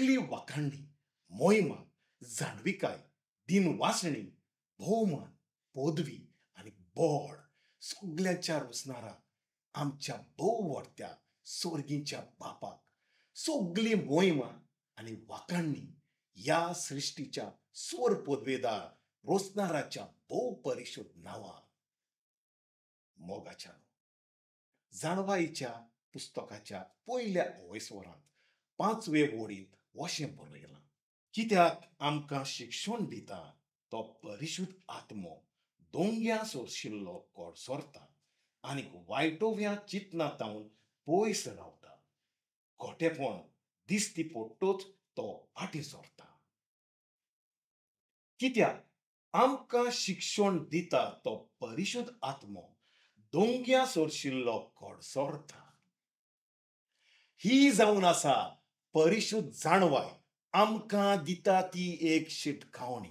सगली वाखाणणी, मोहिमा, जाणविकाय, दिनवासणी, भोवमान, पदवी आनी बळ सगल्यांच्या रोसणारा आमच्या भोव व्हडत्या सोर्गीच्या बापाक सगली मोहिमा आनी वाखाणणी ह्या सृश्टीच्या सोर पदवेदार रोसणाराच्या भोव परिशुद्ध नांवान. मोगाच्या जाणवाईच्या पुस्तकाच्या पयल्या अवयस्वरांत पांचवे वळींत अशें बरयलां, कित्याक आमकां शिक्षण दिता तो परिशुद्ध आत्मो दोंग्या सोरशिल्लो कडसरता आनी वायटोव्या चिंतना तावन पयस रावता. खोटेपण दिसती पडटच तो फाटीं सरता. कित्याक आमकां शिक्षण दिता तो परिशुद्ध आत्मो दोंग्या सोरशिल्लो कडसरता. ही जावन आसा परिशुद्ध जाणवाय आमकां दिता ती एक शिटकावणी.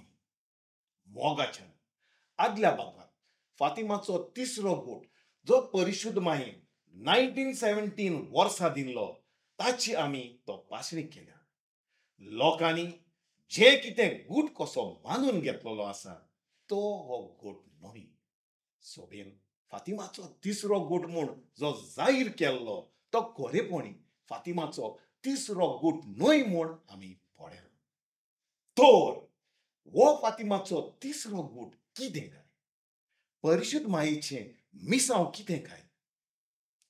मोगाच्यान आदल्या भागांत फातिमाचो तिसरो गूट जो परिशुद्ध मायेन 1917 वर्सा दिल्लो ताची आमी तपासणी केल्या. लोकांनी जें कितें गूट कसो मानून घेतलेलो आसा तो हो गूट न्हय. सोबेन फातिमाचो तिसरो गूट म्हूण जो जाहीर केल्लो तो खरेपणी फातिमाचो तिसरो गूट न्हय म्हूण आमी पळयला. तर हो फातिमाचो तिसरो गूट कितें काय? परिशुद्ध मायेचें मिसांव कितें काय?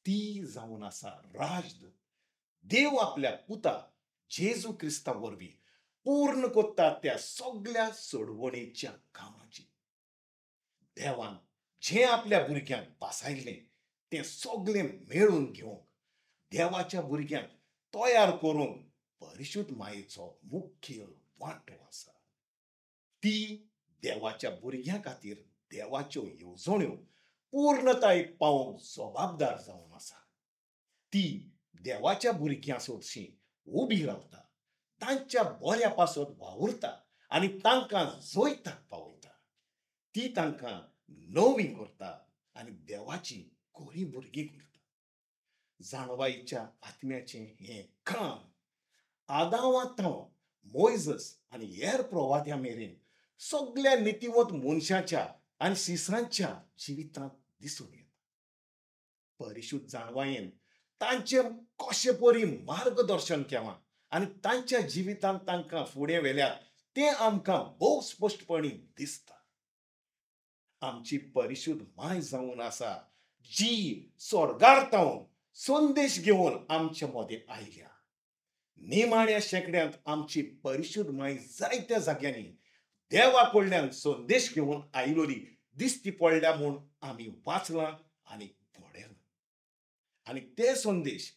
ती जावन आसा राजदूत. देव आपल्या पुता जेजू क्रिस्ता वरवीं पूर्ण करता त्या सगल्या सोडवणेच्या कामाची. देवान जें आपल्या भुरग्यांक भासायल्लें तें सगलें मेळून घेवंक, देवाच्या भुरग्यांक तयार करूंक परिशुद्ध मायेचो मुखेल वांटो आसा. ती देवाच्या भुरग्यां खातीर देवाच्यो येवजण्यो पूर्णताय पावोवंक जबाबदार जावन आसा. ती देवाच्या भुरग्यां सोडशी उबी रावता, तांच्या बऱ्या पासत वावुरता आनी तांकां जैताक पावयता. ती तांकां नवी करता आनी देवाची खरी भुरगीं करता. जाणवाईच्या आत्म्याचें हें काम आदावा तावन मोयजस आनी हेर प्रवाद्या मेरेन सगल्या नितिवंत मनशाच्या आनी शिसांच्या जिवितांत दिसून येता. परिशुद्ध जाणवायेन तांचें कशें परी मार्गदर्शन केलां आनी तांच्या जिवितांत तांकां फुडें व्हेल्यात तें आमकां भोव स्पश्टपणी दिसता. आमची परिशुद्ध माय जावन आसा जी स्वर्गार तावन संदेश घेवन आमचे मदें आयल्या. निमाण्या शेंकड्यांत आमची परिशुद्ध माय जायत्या जाग्यांनी देवा कडल्यान संदेश घेवन आयलोली दिसती पडल्या म्हूण आमी वाचलां आनी पळयलां. आनी ते संदेश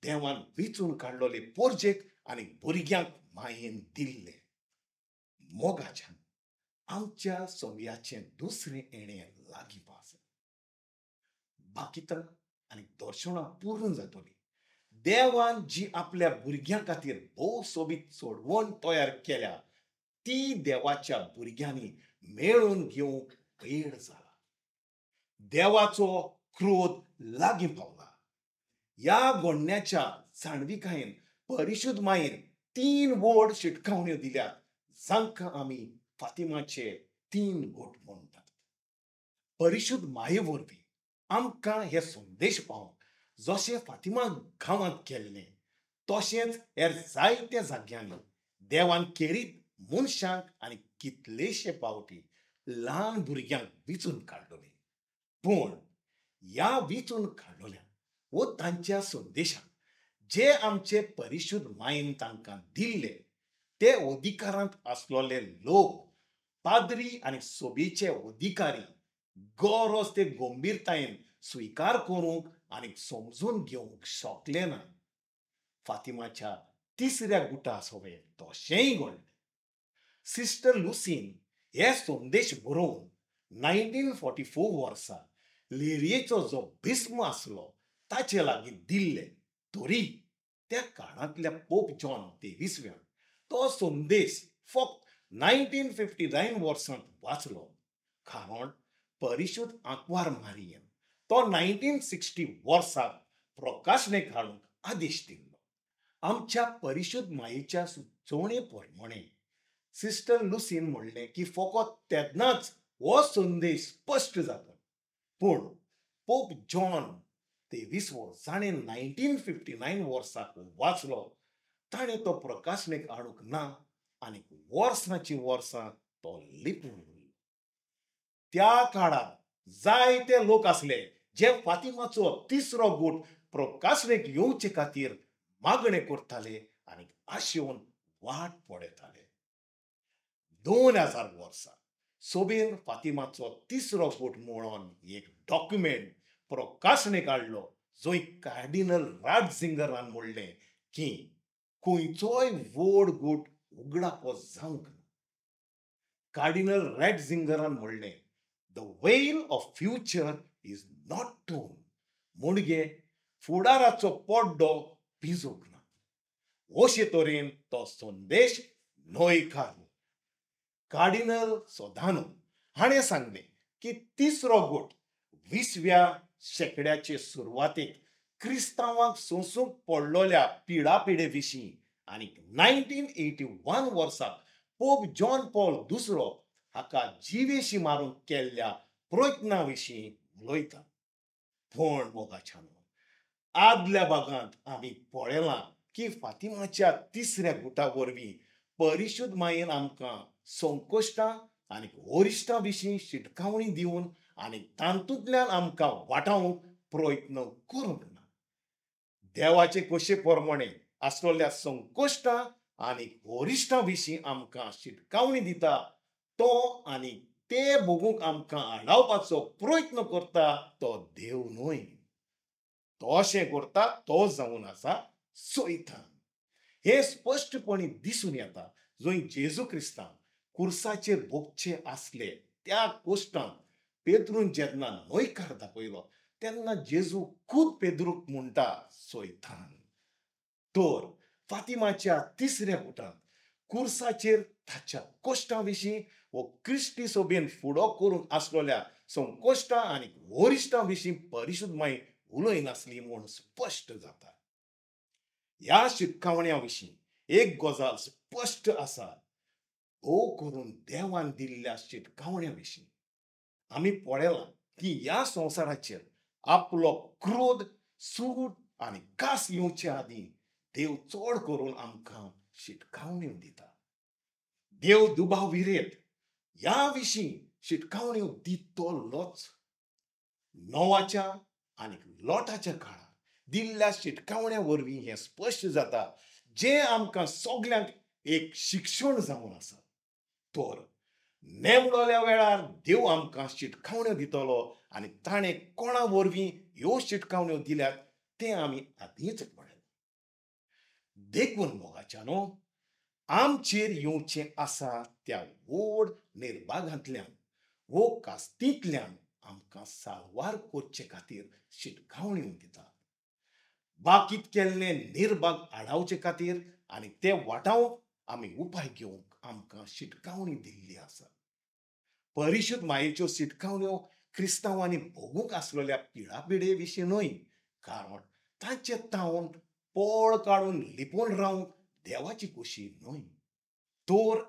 देवान विचून काडलोले पोरजेक आनी भुरग्यांक मायेन दिल्ले. मोगाच्यान आमच्या सोम्याचें दुसरें येणें लागीं पावसा. बाकितां आनी दर्शनां पूर्ण जातली. देवान जी आपल्या भुरग्यां खातीर भोव सोबीत सोडवण तयार केल्या ती देवाच्या भुरग्यांनी मेळून घेवंक वेळ जाला. देवाचो क्रोध लागीं पावला. ह्या घडण्याच्या जाणविकायेन परिशुद्ध मायेन 3 व्हड शिटकावण्यो दिल्यात जांकां आमी फातिमाचे 3 गूट म्हणटात. परिशुद्ध माये वरवीं आमकां हे संदेश पावोवंक जशें फातिमा गांवांत केल्लें तशेंच हेर जायत्या जाग्यांनी देवान खेरीत मनशांक आनी कितलेशे पावटी ल्हान भुरग्यांक विचून काडलोले. पूण ह्या विचून काडलोल्या वो तांच्या संदेशाक जे आमचे परिशुद्ध मायेन तांकां दिल्ले ते अधिकारांत आसलोले लोक, पाद्री आनी सोबीचे अधिकारी गरज ते गंभीरतायेन स्विकार करूंक आनी समजून घेवंक शकले ना. फातिमाच्या तिसऱ्या गुटा सोबें तशेंय घडलें. सिस्टर लुसीन हे संदेश बरोवन 1944 वर्सा लेरयेचो जो भीस्म आसलो ताचे लागीं दिल्ले. तरी त्या काळांतल्या पोप जॉन 23व्यान तो संदेश फक्त 1959 वर्सांत वाचलो, कारण परिशुद्ध आंकवार मारियेन तो 1960 वर्साक प्रकाशनेक हाडूंक आदेश दिल्लो. आमच्या परिशुद्ध मायेच्या सुचोवणे प्रमाणे सिस्टर लुसीन म्हणलें की फकत तेन्नाच हो संदेश स्पश्ट जाता. पूण पोप जॉन 23वो जाणें 1959 वर्साक वाचलो ताणें तो प्रकाशनेक हाडूंक ना आनी वर्सांची वर्सां तो लिपून उरलो. त्या काळार जायते लोक आसले जे फातिमाचो तिसरो गूट प्रकाशनेक येवचे खातीर मागणें करताले आनी आशेवन वाट पळयताले. 2000 वर्सां सोबेन फातिमाचो तिसरो गूट म्हणून एक डॉक्युमेंट प्रकाशनेक हाडलो, जंय कार्डिनल राटझिंगरान म्हणलें की खंयचोय व्हड गूट उगडापो जावंक ना. कार्डिनल रॅटझिंगरान म्हणलें, the veil of future is not torn, म्हणजे फुडाराचो पड्डो भिजूंक ना. अशे तरेन तो संदेश न्हयकारलो. कार्डिनल सोदानो हाणें सांगलें की तिसरो गूट 20व्या शेंकड्याचे सुरवातेक क्रिस्तांवांक सोंसूंक पडलोल्या पिडापिडे विशीं आनी 1981 वर्साक पोप जॉन पॉल दुसरो हाका जिवेशी मारूंक केल्ल्या प्रयत्ना विशीं उलयता. पूण मोगाच्यानो, आदल्या भागांत आमी पळयलां की फातिमाच्या तिसऱ्या गुटा वरवीं परिशुद्ध मायेन आमकां संकश्टां आनी वरिश्ठां विशीं शिटकावणी दिवन आनी तातूंतल्यान आमकां वाटावंक प्रयत्न करूंक ना. देवाचे कशे प्रमाणे आसलेल्या संकश्टां आनी वरिश्ठां विशीं आमकां शिटकावणी दिता तो आनी ते भोगूंक आमकां आडावपाचो प्रयत्न करता तो देव न्हय. तो अशें करता तो जावन आसा सैतान. हें स्पश्टपणी दिसून येता जंय जेजू क्रिस्तान कुर्साचेर भोगचे आसले त्या कोश्टान पेद्रून जेन्ना न्हयकार दाखयलो तेन्ना जेजू खूद पेद्रूक म्हणटा सैतान. तर फातिमाच्या तिसऱ्या गुटांत कुर्साचेर ताच्या कश्टां विशीं वो क्रिस्ती सोबेन फुडो करूंक आसलेल्या संकश्टां आनी वरिश्ठां विशीं परिशुद्ध माय उलयनासली म्हूण स्पश्ट जाता. ह्या शिटकावण्या विशीं एक गजाल स्पश्ट आसा, भोव करून देवान दिल्ल्या शिटकावण्या विशीं आमी पळयलां की ह्या संवसाराचेर आपलो क्रोध, सूट आनी कास येवचे आदीं देव चड करून आमकां शिटकावण्यो दिता. देव दुबाव विरेत ह्या विशीं शिटकावण्यो दितलोच. नोवाच्या आनी लोटाच्या काळार दिल्ल्या शिटकावण्या वरवीं हें स्पश्ट जाता, जें आमकां सगल्यांक एक शिक्षण जावन आसा. तर नेमलोल्या वेळार देव आमकां शिटकावण्यो दितलो आनी ताणें कोणा वरवीं ह्यो शिटकावण्यो दिल्यात तें आमी आदींच पळयलां. देखून मोगाच्यानो, आमचेर येवचें आसा त्या व्हड निर्भागांतल्यान वो कास्तींतल्यान आमकां साल्वार करचे खातीर शिटकावण्यो दिता. बाकीत केल्ले निर्भाग आडावचे खातीर आनी ते वाटावंक आमी उपाय घेवंक आमकां शिटकावणी दिल्ली आसा. परिशुद्ध मायेच्यो शिटकावण्यो क्रिस्तांवांनी भोगूंक आसलेल्या पिडापिडे विशीं न्हय, कारण तांचे तावन पळ काडून लिपोवन रावंक देवाची खोशी न्हय. तर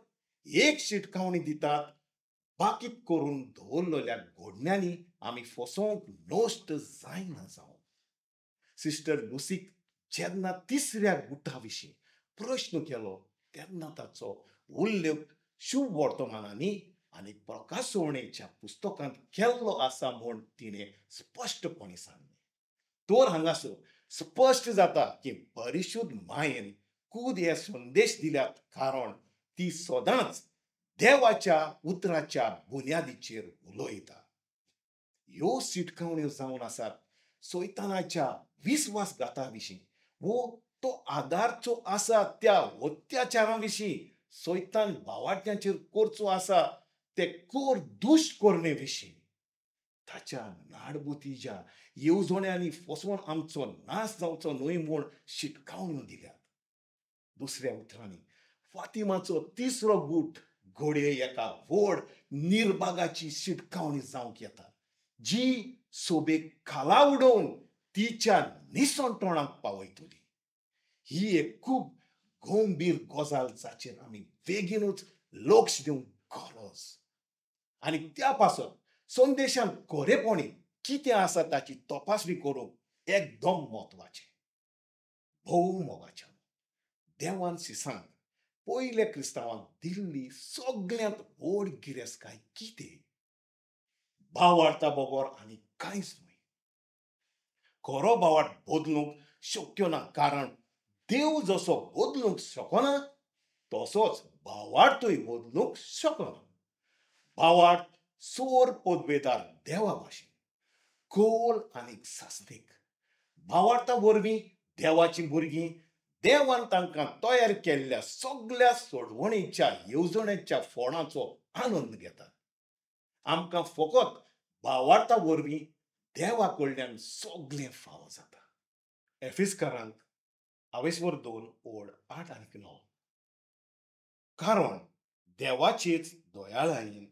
एक शिटकावणी दितात, बाकीत करून दवरलेल्या घोडण्यांनी आमी फसोवंक नश्ट जायना जावं. सिस्टर लुसीक जेन्ना तिसऱ्या गुटा विशीं प्रश्न केलो तेन्ना ताचो उल्लेख शुभ वर्तमानांनी आनी प्रकाशवणेच्या पुस्तकांत केल्लो आसा म्हूण तिणें स्पश्टपणी सांगलें. तर हांगासर स्पश्ट जाता की परिशुद्ध मायेन खूद हे संदेश दिल्यात, कारण ती सदांच देवाच्या उतराच्या बुन्यादीचेर उलयता. ह्यो शिटकावण्यो जावन आसात सैतानाच्या विस्वासघाता विशीं वो तो आदारचो आसा त्या अत्याचारा विशीं सैतान भावाड्यांचेर करचो आसा ते कोर दुश्ट करणे विशीं, ताच्या नाडबुतीच्या येवजण्यांनी फसोवन आमचो नाश जावचो न्हय म्हूण शिटकावण्यो दिल्यात. दुसऱ्या उतरांनी फातिमाचो तिसरो गूट घडये एका व्हड निर्भागाची शिटकावणी जावंक येता, जी सोबेक खाला उडोवन तिच्या निसणटोणाक पावयतली. ही एक खूब गंभीर गजाल जाचेर आमी बेगीनूच लक्ष दिवंक गरज आनी त्या पासत संदेशान खरेपणी कितें आसा ताची तपासणी करूंक एकदम म्हत्वाचें. भोव मोगाच्या देवान सिसान पयल्या क्रिस्तांवांक दिल्ली सगळ्यांत व्हड गिरेस्तकाय कितें? भावार्था बगर आनी कांयच न्हय. खरो भावार्थ बदलूंक शक्य ना, कारण देव जसो बदलूंक शकना तसोच भावार्थूय बदलूंक शकना. भावार्थ सोर पदवेदार देवा भाशेन खोल आनी सासणीक. भावार्था वरवीं देवाचीं भुरगीं देवान तांकां तयार केल्ल्या सगल्या सोडवणीच्या येवजणेच्या फोणाचो आनंद घेतात. आमकां फकत भावार्था वरवीं देवा कडल्यान सगळें फावो जाता. एफिस्कारांक आवेसवर 2:8-9. कारण देवाचेच दयाळायेन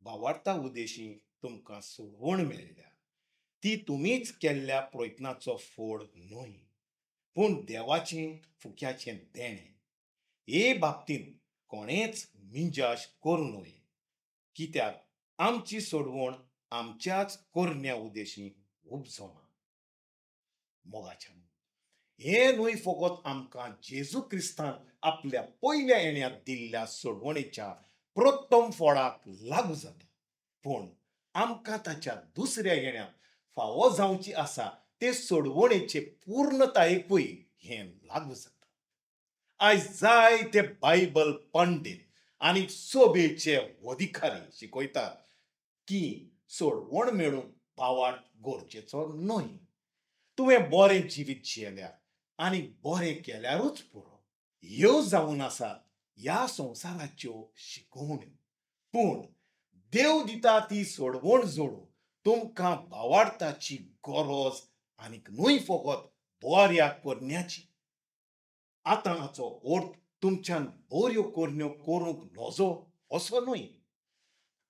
भावार्था उद्देशी तुमकां सोडवण मेळ्ळ्या, ती तुमीच केल्ल्या प्रयत्नाचो फोड न्हय, पूण देवाचें फुक्याचें देणें. हे बाबतींत कोणेच मिंजाश करूं न्हय, कित्याक आमची सोडवण आमच्याच करण्या उद्देशी उपजना. मोगाच्यान हें न्हय फकत आमकां जेजू क्रिस्तान आपल्या पयल्या येण्यात दिल्ल्या सोडवणेच्या प्रथम फोडाक लागू जाता, पूण आमकां ताच्या दुसऱ्या येण्यात फावो जावची आसा ते सोडवणेचे पूर्णतायेकूय हें लागू जाता. आयज जायते बायबल पंडीत आनी सोबेचे अधिकारी शिकयतात की सोडवण मेळूंक भावार्थ गरजेचो न्हय. तुवें बरें जिवीत जियेल्यार आनी बरें केल्यारूच पुरो. ह्यो जावन आसात ह्या संवसाराच्यो शिकवण्यो, पूण देव दिता ती सोडवण जोडूंक तुमकां भावार्थाची गरज आनीक न्हय फकत बऱ्या करण्याची. आतां हाचो अर्थ तुमच्यान बऱ्यो करण्यो करूंक नजो असो न्हय.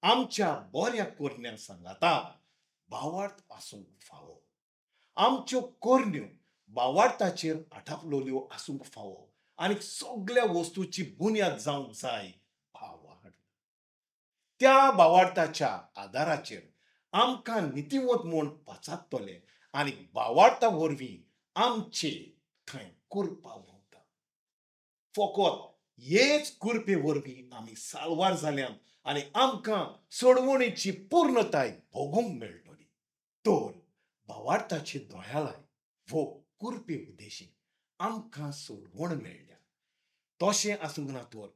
आमच्या बऱ्या करण्या सांगाता भावार्थ आसूंक फावो. आमच्यो करण्यो भावार्थाचेर आठापलोल्यो आसूंक फावो आनी सगल्या वस्तूची बुन्याद जावंक जाय भावार्थ. त्या भावार्थाच्या आदाराचेर आमकां नितीवंत म्हूण पाचारतले आनी भावार्था वरवीं आमचे थंय कृपा व्हांवता. फकत हेच कृपे वरवीं आमी साल्वार जाल्यात आनी आमकां सोडवणेची पूर्णताय भोगूंक मेळटली. तर भावार्थाची दयाळाय वो कृपे उद्देशी आमकां सोडवण मेळ्ळ्या. तशें आसूंक ना तर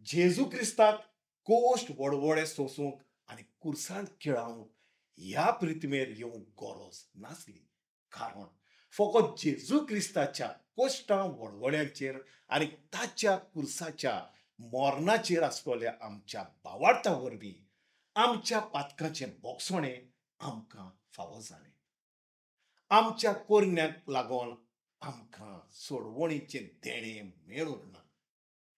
जेजू क्रिस्ताक कोश्ट वडवडे सोसूंक आनी कुर्सांत खेळावंक ह्या पृथ्वीर येवंक गरज नासली, कारण फकत जेजू क्रिस्ताच्या कोश्टां वडवड्यांचेर आनी ताच्या कुर्साच्या मरणाचेर आसलेल्या आमच्या भावार्था वरवीं आमच्या पातकाचें बोगसणें आमकां फावो जालें. आमच्या करण्याक लागून आमकां सोडवणीचें देणें मेळूंक ना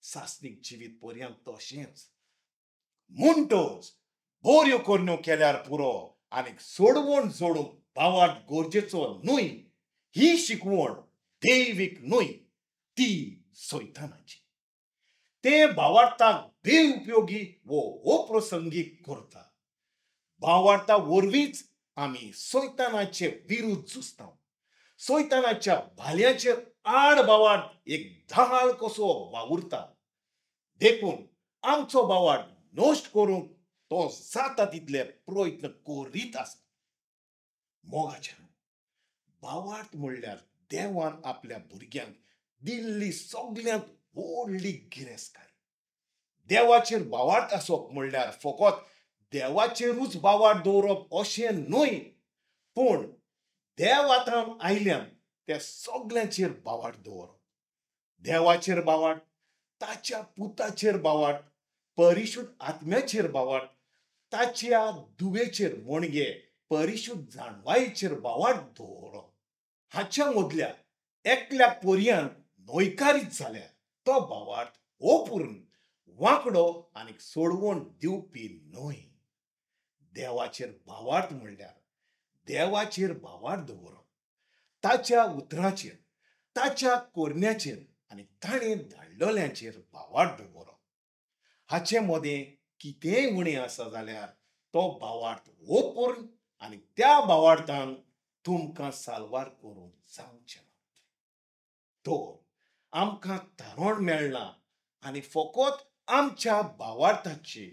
सासणीक जिवीत पर्यंत. तशेंच म्हणटच बऱ्यो करण्यो केल्यार पुरो आनी सोडवण जोडूंक भावार्थ गरजेचो न्हय ही शिकवण दैवीक न्हय, ती सैतानाची. ते भावार्थाक बेउपयोगी वो अप्रसंगीक करता. भावार्था वरवींच आमी सैतानाचे विरुद्ध झुजता. सैतानाच्या भाल्याचेर आड भावार्थ एक धाळ कसो वावुरता. देखून आमचो भावार्थ नश्ट करूंक तो जाता तितले प्रयत्न करीत आसा. मोगाच्यान भावार्थ म्हणल्यार देवान आपल्या भुरग्यांक दिल्ली सगल्यांत व्हडली गिरेस्तकाय. देवाचेर भावार्थ आसप म्हणल्यार फकत देवाचेरूच भावार्थ दवरप अशें न्हय, पूण देव आतां आयल्यान त्या सगल्यांचेर भावार्थ दवरप. देवाचेर भावार्थ, ताच्या पुताचेर भावार्थ, परिशुद्ध आत्म्याचेर भावार्थ, ताच्या दुवेचेर म्हणजे परिशुद्ध जाणवायेचेर भावार्थ दवरप. हाच्या मदल्या एकल्या पर्यान न्हयकारीत जाल्यार तो भावार्थ अपूर्ण, वांकडो आनी सोडवण दिवपी न्हय. देवाचेर भावार्थ म्हणल्यार देवाचेर भावार्थ दवरप, ताच्या उतराचेर, ताच्या करण्याचेर आनी ताणें धाडलेल्यांचेर भावार्थ दवरप हाचे मदें कितेंय उणें आसा जाल्यार तो भावार्थ ओपूर्ण आनी त्या भावार्थान तुमकां साल्वार करूंक जावचें ना. तर आमकां तारण मेळना आनी फकत आमच्या भावार्थाचे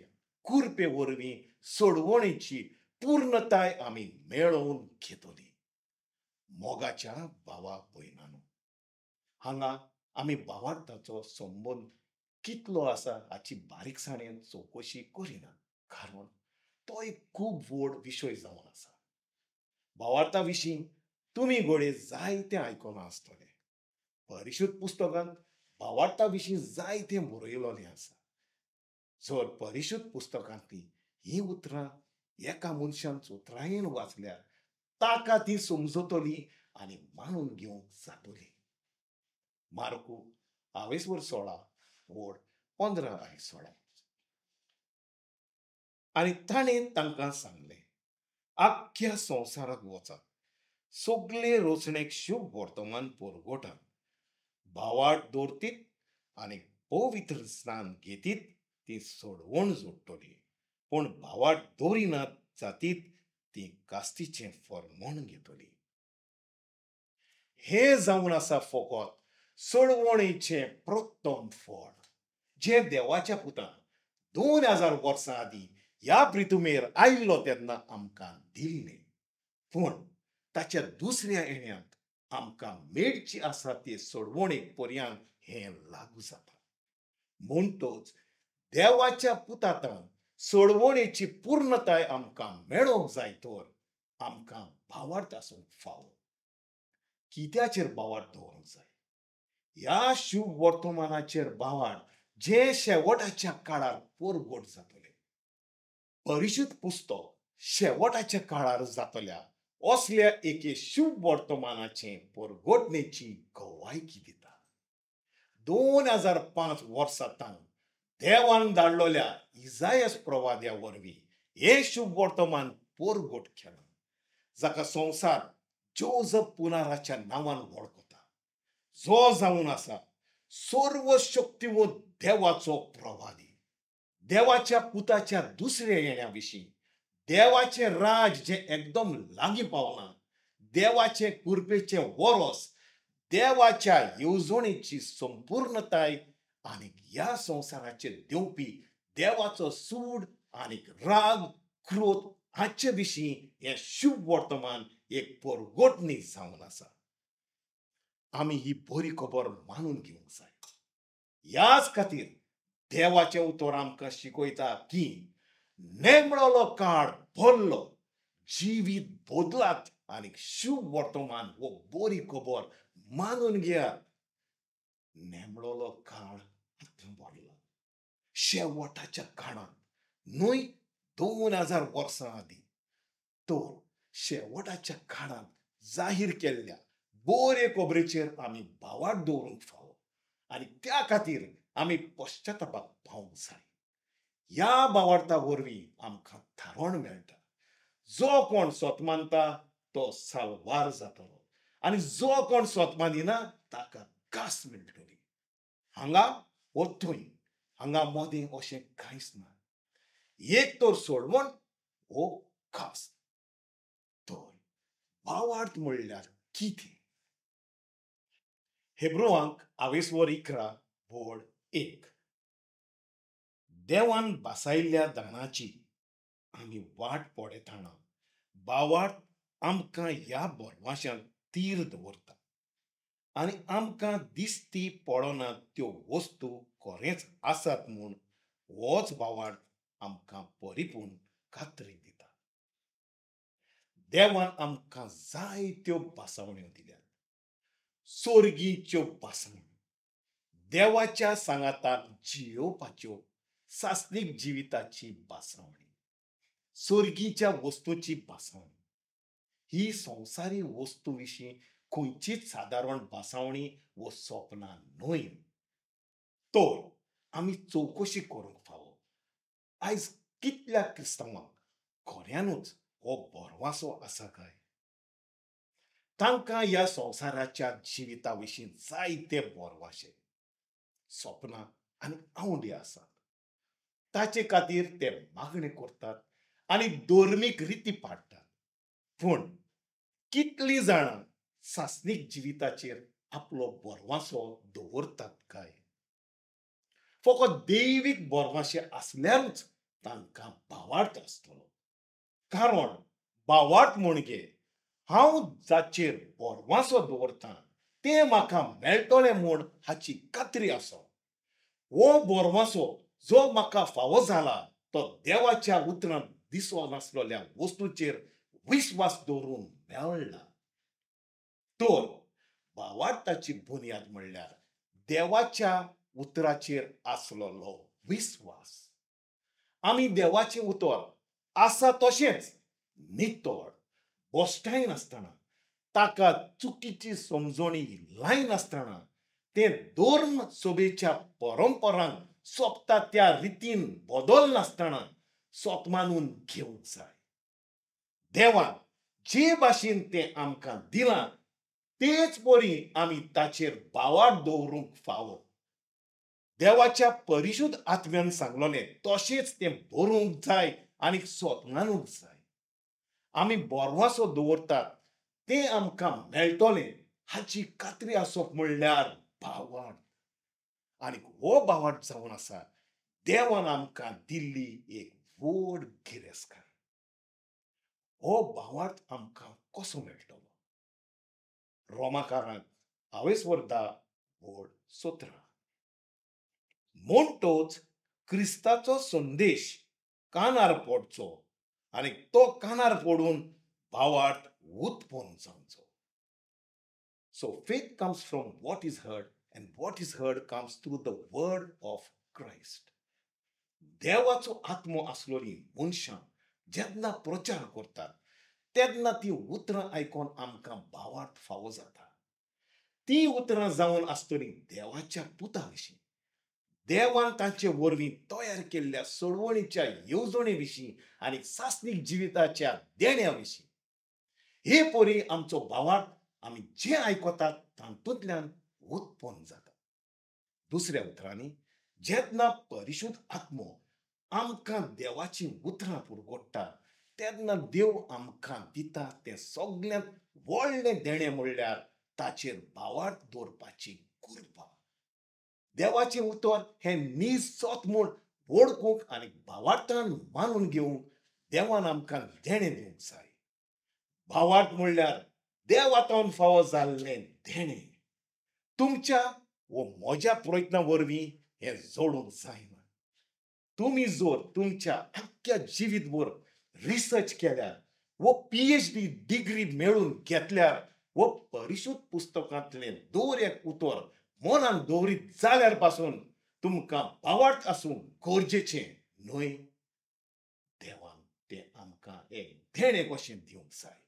कृपे वरवीं सोडवणेची पूर्णताय आमी मेळोवन घेतली. मोगाच्या भावा भयणांनो, हांगा आमी भावार्थाचो संबंद कितलो आसा हाची बारीकसाणेन चवकशी करिना, कारण तो एक खूब व्हड विशय जावन आसा. भावार्था विशीं तुमी घडये जायतें आयकलां आसतलें. परिशुद्ध पुस्तकांत भावार्था विशीं जायतें बरयलेलें आसा. जर परिशुद्ध पुस्तकांतलीं हीं उतरां एका मनशान चतुरायेन वाचल्यार ताका ती समजतली आनी मानून घेवंक जातली. मार्कू आवेसवर 16 ओड 15 आनी 16. आनी ताणें तांकां सांगलें, आख्ख्या संवसाराक वचात, सगळे रचणेक शुभ वर्तमान परगटात, भावार्थ दवरतीत आनी पवित्र स्नान घेतीत ती सोडवण जोडटली, पूण भावार्थ दवरिनात जातीत ती कास्तीचें फर्मण घेतली. हें जावन आसा फकत सोडवणेचें प्रथम फळ, जें देवाच्या पुतान 2000 वर्सां आदीं ह्या पृथ्वीर आयिल्लो तेन्ना आमकां दिल्लें. पूण ताच्या दुसऱ्या येण्यांत आमकां मेळची आसा ती सोडवणेक पर्यंत हें लागू जाता. म्हणटच देवाच्या पुतांत सोडवणेची पूर्णताय आमकां मेळोवंक जाय तर आमकां भावार्थ आसूंक फावो. कित्याचेर भावार्थ दवरूंक जाय? ह्या शुभ वर्तमानाचेर भावार्थ जें शेवटाच्या काळार परगट जातलें. परिशुद्ध पुस्तक शेवटाच्या काळार जातल्या असल्या एके शुभ वर्तमानाचें परगटणेची गवायकी दिता. 2005 वर्सां तावन देवान धाडलेल्या इजायस प्रवाद्या वरवीं हें शुभ वर्तमान परगट केलां, जाका संवसार जोजफ पुनाराच्या नांवान वळखता, जो जावन आसा सर्वशक्तिवंत देवाचो प्रवादी. देवाच्या पुताच्या दुसऱ्या येण्या विशीं, देवाचें राज जें एकदम लागीं पावलां, देवाचें कृपेचें वरस, देवाच्या येवजणेची संपूर्णताय आनी ह्या संवसाराचेर देंवपी देवाचो सूड आनी राग क्रोध हाचे विशीं हें शुभ वर्तमान एक परगटणी जावन आसा. आमी ही बरी खबर मानून घेवंक जाय. ह्याच खातीर देवाचें उतर आमकां शिकयता की नेमळलो काळ भरलो, जिवीत बदलात आनी शुभ वर्तमान हो बरी खबर मानून घेयात. नेमळलो काळ आतां भरलो, शेवटाच्या काळांत न्हय 2000 वर्सां आदीं, तर शेवटाच्या काळांत जाहीर केल्ल्या बरे खबरेचेर आमी भावार्थ दवरूंक फावो आनी त्या खातीर आमी पश्चातापाक पावंक जाय. ह्या भावार्था वरवीं आमकां थारण मेळटा. जो कोण स्वत मानता तो साल्वार जातलो आनी जो कोण स्वत मानिना ताका कास मेळटली. हांगा वो थंय, हांगा मदें अशें कांयच ना. एक तर सोडवण वो खास. तर भावार्थ म्हणल्यार कितें? हेब्रुवांक आवेसवर 11 वड 1. देवान बासायल्ल्या दानाची आमी वाट पळयतना भावार्थ आमकां ह्या बरवाशांत तीर दवरता आनी आमकां दिसती पडना त्यो वस्तू खरेंच आसात म्हूण होच भावार्थ आमकां परिपूर्ण खात्री दिता. देवान आमकां जायत्यो भासावण्यो दिल्यात, सोर्गीच्यो भासावण्यो, देवाच्या सांगाताक जियोवपाच्यो सासणीक जिविताची भासावणी, सोर्गीच्या वस्तूची भासावणी. ही संवसारी वस्तू विशीं खंयचीच सादारण भासावणी वो सपनां न्हय. तर आमी चवकशी करूंक फावो, आयज कितल्या क्रिस्तांवांक खऱ्यानूच हो भरवासो आसा काय? तांकां ह्या संवसाराच्या जिविता विशीं जायते भरवाशे, सपनां आनी आंवडे आसात. ताचे खातीर ते मागणें करतात आनी धर्मीक रिती पाळटात. पूण कितलीं जाणां सासणीक जिविताचेर आपलो भरवांसो दवरतात काय? फकत दैवीक भरवांशे आसल्यारूच तांकां भावार्थ आसतलो. कारण भावार्थ म्हणजे हांव जाचेर भरवांसो दवरतां तें म्हाका मेळटलें म्हूण हाची खात्री आसा. हो भरवांसो जो म्हाका फावो जाला तो देवाच्या उतरांत दिसो नासलेल्या वस्तूचेर विस्वास दवरून मेळ्ळा. तर भावार्थाची बुन्याद म्हणल्यार देवाच्या उतराचेर आसलेलो विस्वास. आमी देवाचें उतर आसा तशेंच नितळ भश्टायनासतना, ताका चुकीची समजणी लायनासतना, तें धर्म सभेच्या परंपरांक सोबता त्या रितीन बदलनासतना सोत मानून घेवंक जाय. देवान जे भाशेन तें आमकां दिलां तेच परी आमी ताचेर भावार्थ दवरूंक फावो. देवाच्या परिशुद्ध आत्म्यान सांगलेलें तशेंच तें बरोवंक जाय आनी सोत मानूंक जाय. आमी भरवांसो दवरतात तें आमकां मेळटलें हाची खात्री आसप म्हणल्यार भावार्थ. आनी हो भावार्थ जावन आसा देवान आमकां दिल्ली एक व्हड गिरेस्तकाय. हो भावार्थ आमकां कसो मेळटलो? रोमाकारांक हावेसवर 10:17. म्हणटोच क्रिस्ताचो संदेश कानार पडचो आनी तो कानार पडून भावार्थ उत्पन्न जावचो. So faith comes from what is heard and what is heard comes through the word of Christ. देवाचो आत्मो आसलोली मनशां जेन्ना प्रचार करतात तेन्ना ती उतरां आयकून आमकां भावार्थ फावो जाता. ती उतरां जावन आसतली देवाच्या पुता विशीं, देवान तांचे वरवीं तयार केल्ल्या सोडवणीच्या येवजणे विशीं आनी सासणीक जिविताच्या देण्या विशीं. हे परी आमचो भावार्थ आमी जें आयकतात तातूंतल्यान उत्पन्न जाता. दुसऱ्या उतरांनी, जेन्ना परिशुद्ध आत्मो आमकां देवाचीं उतरां पुरगोडटा तेन्ना देव आमकां दिता तें सगळ्यांत व्हडलें देणें म्हणल्यार ताचेर भावार्थ दवरपाची कृपा. देवाचें उतर हें नीज सत म्हूण वळखूंक आनी भावार्थान मानून घेवंक देवान आमकां देणें दिवंक जाय. भावार्थ म्हणल्यार देवातावन फावो जाल्लें देणें. तुमच्या वो म्हज्या प्रयत्ना वरवीं हें जोडूंक जायना. तुमी जर तुमच्या आख्ख्या जिवीतभर रिसर्च केल्यार वो PhD degree मेळून घेतल्यार वो परिशुद्ध पुस्तकांतलें दर एक उतर मनान दवरीत जाल्यार पासून तुमकां भावार्थ आसूंक गरजेचें न्हय. देवान तें आमकां एक देणें कशें दिवंक जाय.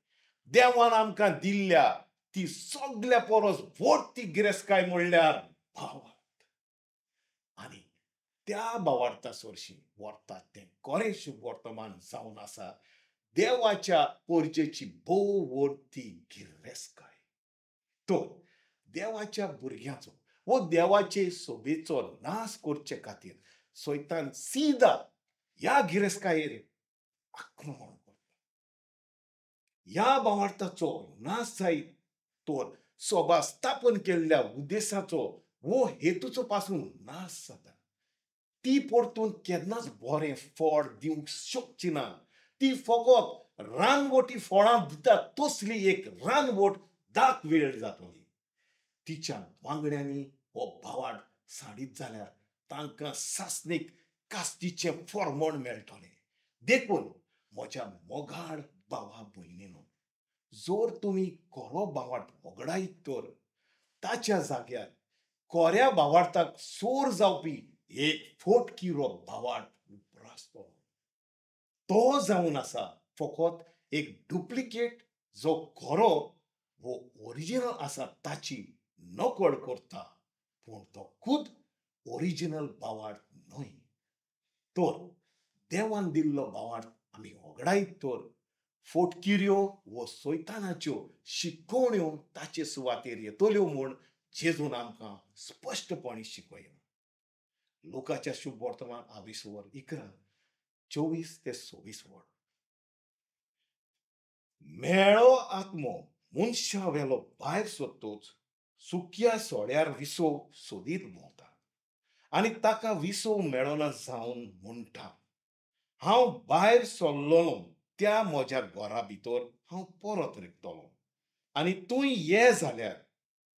देवान आमकां दिल्ल्या ती सगल्या परस व्हड ती गिरेस्तकाय म्हणल्यार भावार्थ. आनी त्या भावार्था सरशीं व्हरतात तें खरें शुभ वर्तमान जावन आसा देवाच्या परजेची भोव व्हड ती गिरेस्तकाय. तर देवाच्या भुरग्यांचो वो देवाचे सोबेचो नाश करचे खातीर सैतान सीधा ह्या गिरेस्तकायेर आक्रमण करता. ह्या भावार्थाचो नाश जायत तर सभा स्थापन केल्ल्या उद्देशाचो वो हेतूचो पासून नाश जाता. ती परतून केन्नाच बरें फळ दिवंक शकची ना. ती फकत रानवटी फळां दिता तसली एक रानवट दाक वेळ जातली. तिच्या वांगड्यांनी हो भावार्थ साडीत जाल्यार तांकां सासणीक कास्तीचें फॉर्मण मेळटलें. देखून म्हज्या मोगाळ भावा भयणीनो, जर तुमी खरो भावार्थ वगडायत तर ताच्या जाग्यार खऱ्या भावार्थाक सोर जावपी एक फोटकिरो भावार्थ उप्रासतलो. तो जावन आसा फकत एक डुप्लिकेट जो खरो वो ओरिजिनल आसा ताची नकळ करता, पूण तो खूद ओरिजिनल भावार्थ न्हय. तर देवान दिल्लो भावार्थ आमी वगडायत तर फोटकिऱ्यो वो सैतानाच्यो शिकोवण्यो ताचे सुवातेर येतल्यो म्हूण जेजून आमकां स्पश्टपणी शिकयलां. लुकाच्या शुभ वर्तमान आविसवर 11 24 ते 26 वड. मेळो आत्मो मनशा वेलो भायर सोदतोच सुक्या सोड्यार विसव सोदीत भोंवता आनी ताका विसव मेळना जावन म्हणटा, हांव भायर सरलोलो त्या म्हज्या घरा भितर हांव परत रिगतलो आनी तूं ये जाल्यार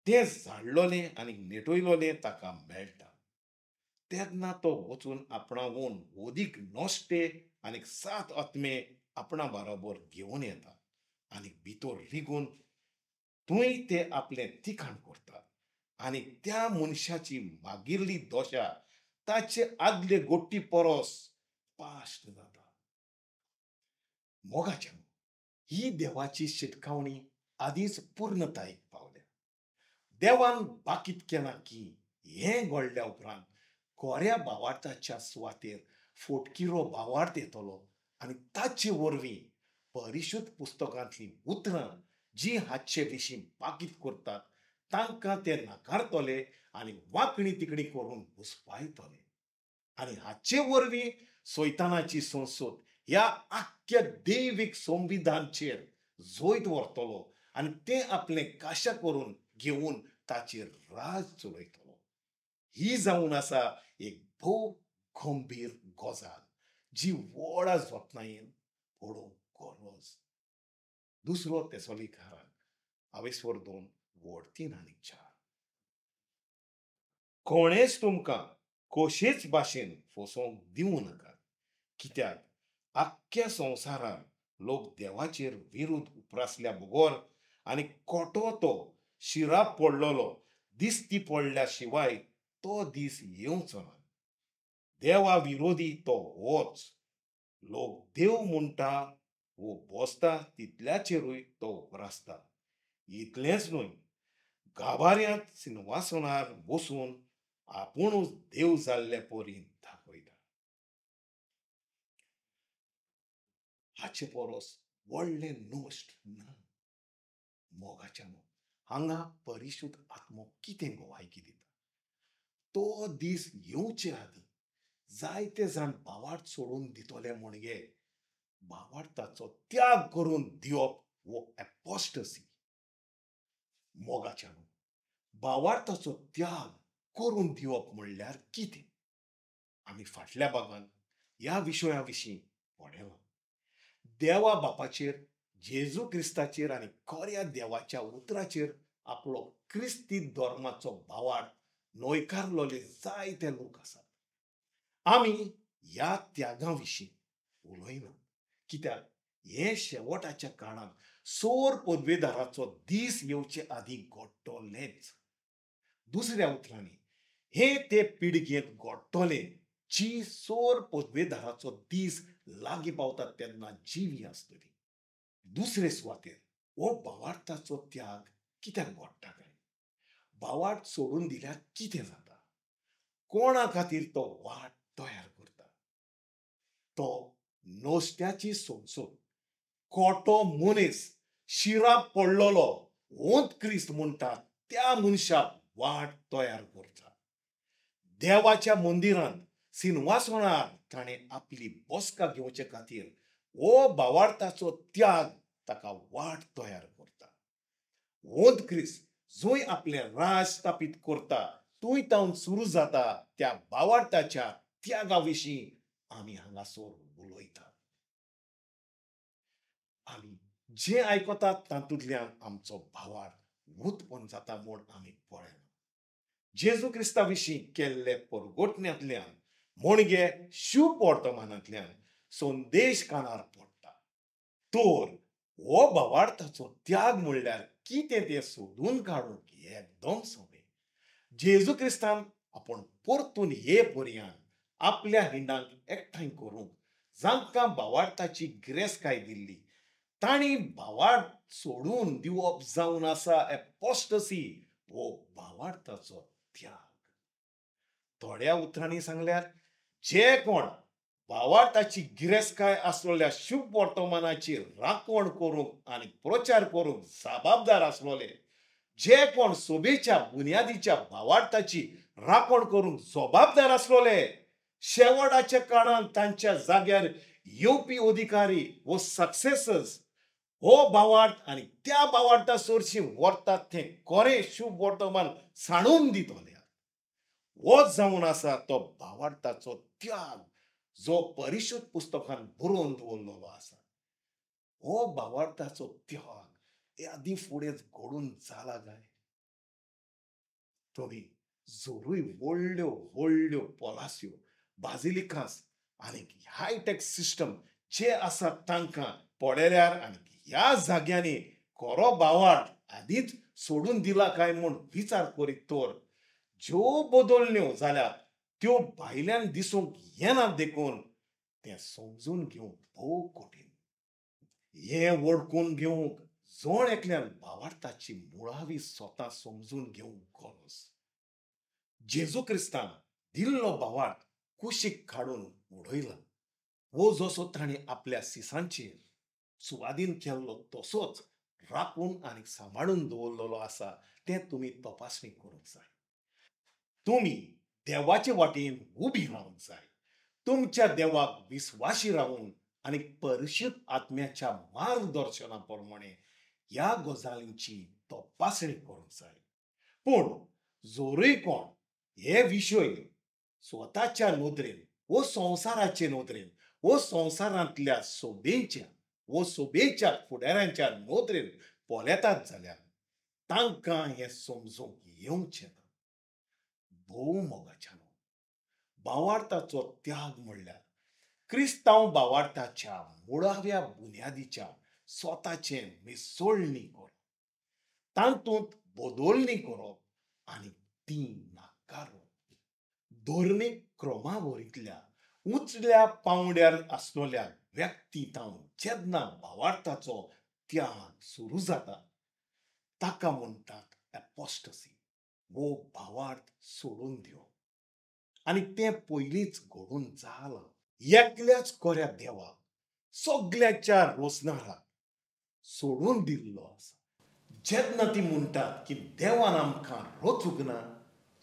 तें झाडलोलें आनी नेटयलोलें ताका मेळटा. तेन्ना तो वचून आपणावून वदीक नश्टे आनी 7 आत्मे आपणा बरोबर घेवन येता आनी भितर रिगून थंय ते आपलें तिखाण करतात आनी त्या मनशाची मागिल्ली दशा ताचे आदले गोट्टी परस पाश्ट जाता. मोगाच्या ही देवाची शिटकावणी आदींच पूर्णतायेक पावल्या. देवान बाकीत केलां की हें घडल्या उपरांत कोऱ्या भावार्थाच्या सुवातेर फोटकिरो भावार्थ येतलो आनी ताचे वरवीं परिशुद्ध पुस्तकांतलीं उतरां जी हाचे विशीं बाकीत करतात तांकां ते नाकारतले आनी वांकणी तिकणी करून घुसपायतले आनी हाचे वरवीं सैतानाची संसद ह्या आख्ख्या दैवीक संविधानचेर जैत व्हरतलो आनी तें आपलें काशा करून घेवन ताचेर राज चलयतलो. ही जावन आसा एक भोव गंभीर गजाल जी व्हडा जतनायेन पळोवंक गरज. दुसरो तेसोलिकाराक आवेस्वर 2 वड 3 आनी 4. कोणेच तुमकां कशेच भाशेन फसोवंक दिवं नाकात, कित्याक आख्ख्या संवसारार लोक देवाचेर विरुद्ध उप्रासल्या बगर आनी कोटो तो शिराप पडलेलो दिसती पडल्या शिवाय तो दीस येवचो ना. देवा विरोधी तो होच. लोक देव म्हणटा वो बसता तितल्याचेरूय तो उप्रासता. इतलेंच न्हय, गाभाऱ्यांत सिंहासनार बसून आपुणूच देव जाल्ले परी दाखयता. हाचे परस व्हडलें नश्ट ना. मोगाच्यान हांगा परिशुद्ध आत्मो कितें गवायकी दिता? तो दीस येवचे आदीं जायते जाण भावार्थ सोडून दितले म्हणगे भावार्थाचो त्याग करून दिवप वो एपोस्टसी. मोगाच्यान भावार्थाचो त्याग करून दिवप म्हणल्यार कितें? आमी फाटल्या भागान ह्या विशया विशीं पळयलां. देवा बापाचेर, जेजू क्रिस्ताचेर आनी खऱ्या देवाच्या उतराचेर आपलो क्रिस्ती धर्माचो भावार्थ न्हयकारलेले जायते लोक आसात. आमी ह्या त्यागा विशीं उलयना, कित्याक हे शेवटाच्या काळांत सोर पदवेदाराचो दीस येवचे आदीं घडटलेंच. दुसऱ्या उतरांनी हे ते पिळगेंत घडटलें जी सोर पदवेदाराचो दीस लागीं पावतात तेन्ना जिवी आसतली. दुसरे सुवातेर हो भावार्थाचो त्याग कित्याक घडटा काय? भावार्थ सोडून दिल्यार कितें जाता? कोणा खातीर तो वाट तयार करता? तो नश्ट्याची संसद, कोटो मनीस, शिराप पडलेलो ओंत क्रिस्त म्हणटा त्या मनशाक वाट तयार करता. देवाच्या मंदिरांत सिंहासनार ताणें आपली बसका घेवचे खातीर हो भावार्थाचो त्याग ताका वाट तयार करता. ओंत क्रिस्त जंय आपलें राज स्थापीत करता थंय तावन सुरू जाता त्या भावार्थाच्या त्यागा विशीं आमी हांगासर उलयतात. आमी जें आयकतात तातूंतल्यान आमचो भावार्थ उत्पन्न जाता म्हूण आमी पळयना. जेजू क्रिस्ता विशीं केल्ले परगटण्यांतल्यान म्हणजे शुभ वर्तमानांतल्यान संदेश कानार पडटा. तर हो भावार्थाचो त्याग म्हणल्यार कितें तें सोदून काडूंक एकदम सोंपें. जेजू क्रिस्तान आपूण परतून हे पर्यान आपल्या हिंडांक एकठांय करूंक जांकां भावार्थाची गिरेस्तकाय दिल्ली तांणी भावार्थ सोडून दिवप जावन आसा एपोस्टसी हो भावार्थाचो त्याग. थोड्या उतरांनी सांगल्यार जे कोण भावार्थाची गिरेस्तकाय आसलेल्या शुभ वर्तमानाची राखण करूंक आनी प्रचार करूंक जबाबदार आसलेले, जे कोण सोबेच्या बुन्यादीच्या भावार्थाची राखण करूंक जबाबदार आसलोले शेवटाच्या काळांत तांच्या जाग्यार येवपी अधिकारी वो सक्सेसर्स हो भावार्थ आनी त्या भावार्था सरशी व्हरतात तें खरें शुभ वर्तमान सांडून दितले. हो जावन आसा तो भावार्थाचो त्याग जो परिशुद्ध पुस्तकान बरोवन दवरलेलो आसा. हो भावार्थाचो त्याग हे आदीं फुडेंच घडून जाला काय? तुमी जरूय व्हडल्यो व्हडल्यो पॉलास्यो, बाजिलिकास आनी हायटेक सिस्टम जे आसा तांकां पळयल्यार आनी ह्या जाग्यांनी खरो भावार्थ आदींच सोडून दिला काय म्हूण विचार करीत तर ज्यो बदलण्यो जाल्यात त्यो भायल्यान दिसूंक येना देखून तें समजून घेवंक भोव कठीण. हें वळखून घेवंक जण एकल्यान भावार्थाची मुळावी स्वता समजून घेवंक गरज. जेजू क्रिस्तान दिल्लो भावार्थ कुशीक काडून उडयला वो जसो ताणें आपल्या सिसांचेर सुवादीन केल्लो तसोच राखून आनी सांबाळून दवरलेलो आसा तें तुमी तपासणी करूंक जाय. तुमी देवाचे वाटेन उबी रावंक जाय. तुमच्या देवाक विस्वाशी रावून आनी परिशुद्ध आत्म्याच्या मार्गदर्शना प्रमाणे ह्या गजालींची तपासणी करूंक जाय. पूण जोरूय कोण हे विशय स्वताच्या नदरेन वो संवसाराचे नदरेन वो संवसारांतल्या सोबेच्या वो सोबेच्या फुडाऱ्यांच्या नदरेन पळयतात जाल्यार तांकां हें समजूंक येवचें ना. भोव मोगाच्यानो, भावार्थाचो त्याग म्हणल्यार क्रिस्तांव भावार्थाच्या मुळाव्या बुन्यादीच्या स्वताचें मिसळणी करप, तातूंत बदलणी करप आनी ती नाकारप. धर्मीक क्रमावरींतल्या उंचल्या पांवड्यार आसलेल्या व्यक्ती तावन जेन्ना भावार्थाचो त्याग सुरू जाता ताका म्हणटात एपोस्टसी वो भावार्थ सोडून दिवप. आनी तें पयलींच घडून जालां. एकल्याच खऱ्या देवाक सगळ्याच्या रोसणाराक सोडून दिल्लो आसा. जेन्ना ती म्हणटात की देवान आमकां रचूंक ना,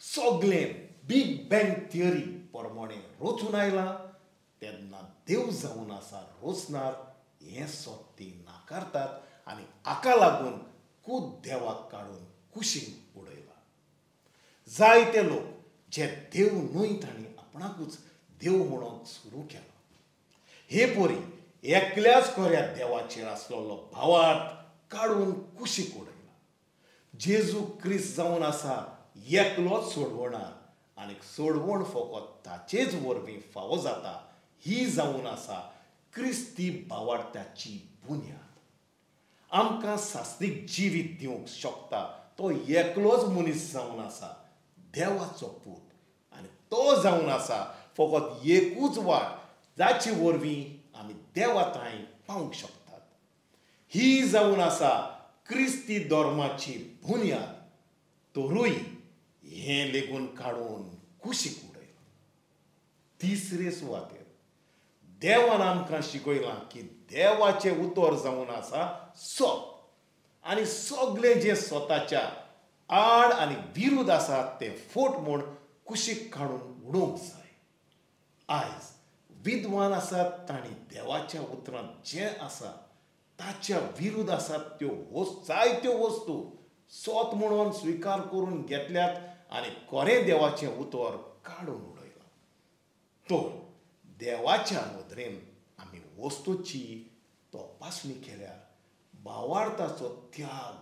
सगळें बीग बँग थियरी प्रमाणे रचून आयलां, तेन्ना देव जावन आसा रोसणार हें सत ती नाकारतात आनी हाका लागून खूद देवाक काडून कुशीन उडयला. जायते लोक जे देव न्हय तांणी आपणाकूच देव म्हणूंक सुरू केला. हे परी एकल्याच खऱ्या देवाचेर आसलेलो भावार्थ काडून कुशीक उडयला. जेजू क्रिस्त जावन आसा एकलोच सोडवणार आनी सोडवण फकत ताचेच वरवीं फावो जाता ही जावन आसा क्रिस्ती भावार्थाची बुन्याद. आमकां सासणीक जिवीत दिवंक शकता तो एकलोच मनीस जावन आसा देवाचो पूत आनी तो जावन आसा फकत एकूच वाट जाचे वरवीं आमी देवा थंय पावंक शकतात. ही जावन आसा क्रिस्ती धर्माची बुन्याद. तरूय हें लेगून काडून कुशीक उडयलां. तिसरे सुवातेर देवान आमकां शिकयलां की देवाचें उतर जावन आसा सत आनी सगळें जें स्वताच्या आड आनी विरुद्ध आसा तें फोट म्हूण कुशीक काडून उडोवंक जाय. आयज विद्वान आसात तांणी देवाच्या उतरांत जें आसा ताच्या विरुद्ध आसात त्यो जायत्यो वस्तू सत म्हणून स्विकार करून घेतल्यात आनी खरें देवाचें उतर काडून उडयलां. तर देवाच्या नदरेन आमी वस्तूची तपासणी केल्यार भावार्थाचो त्याग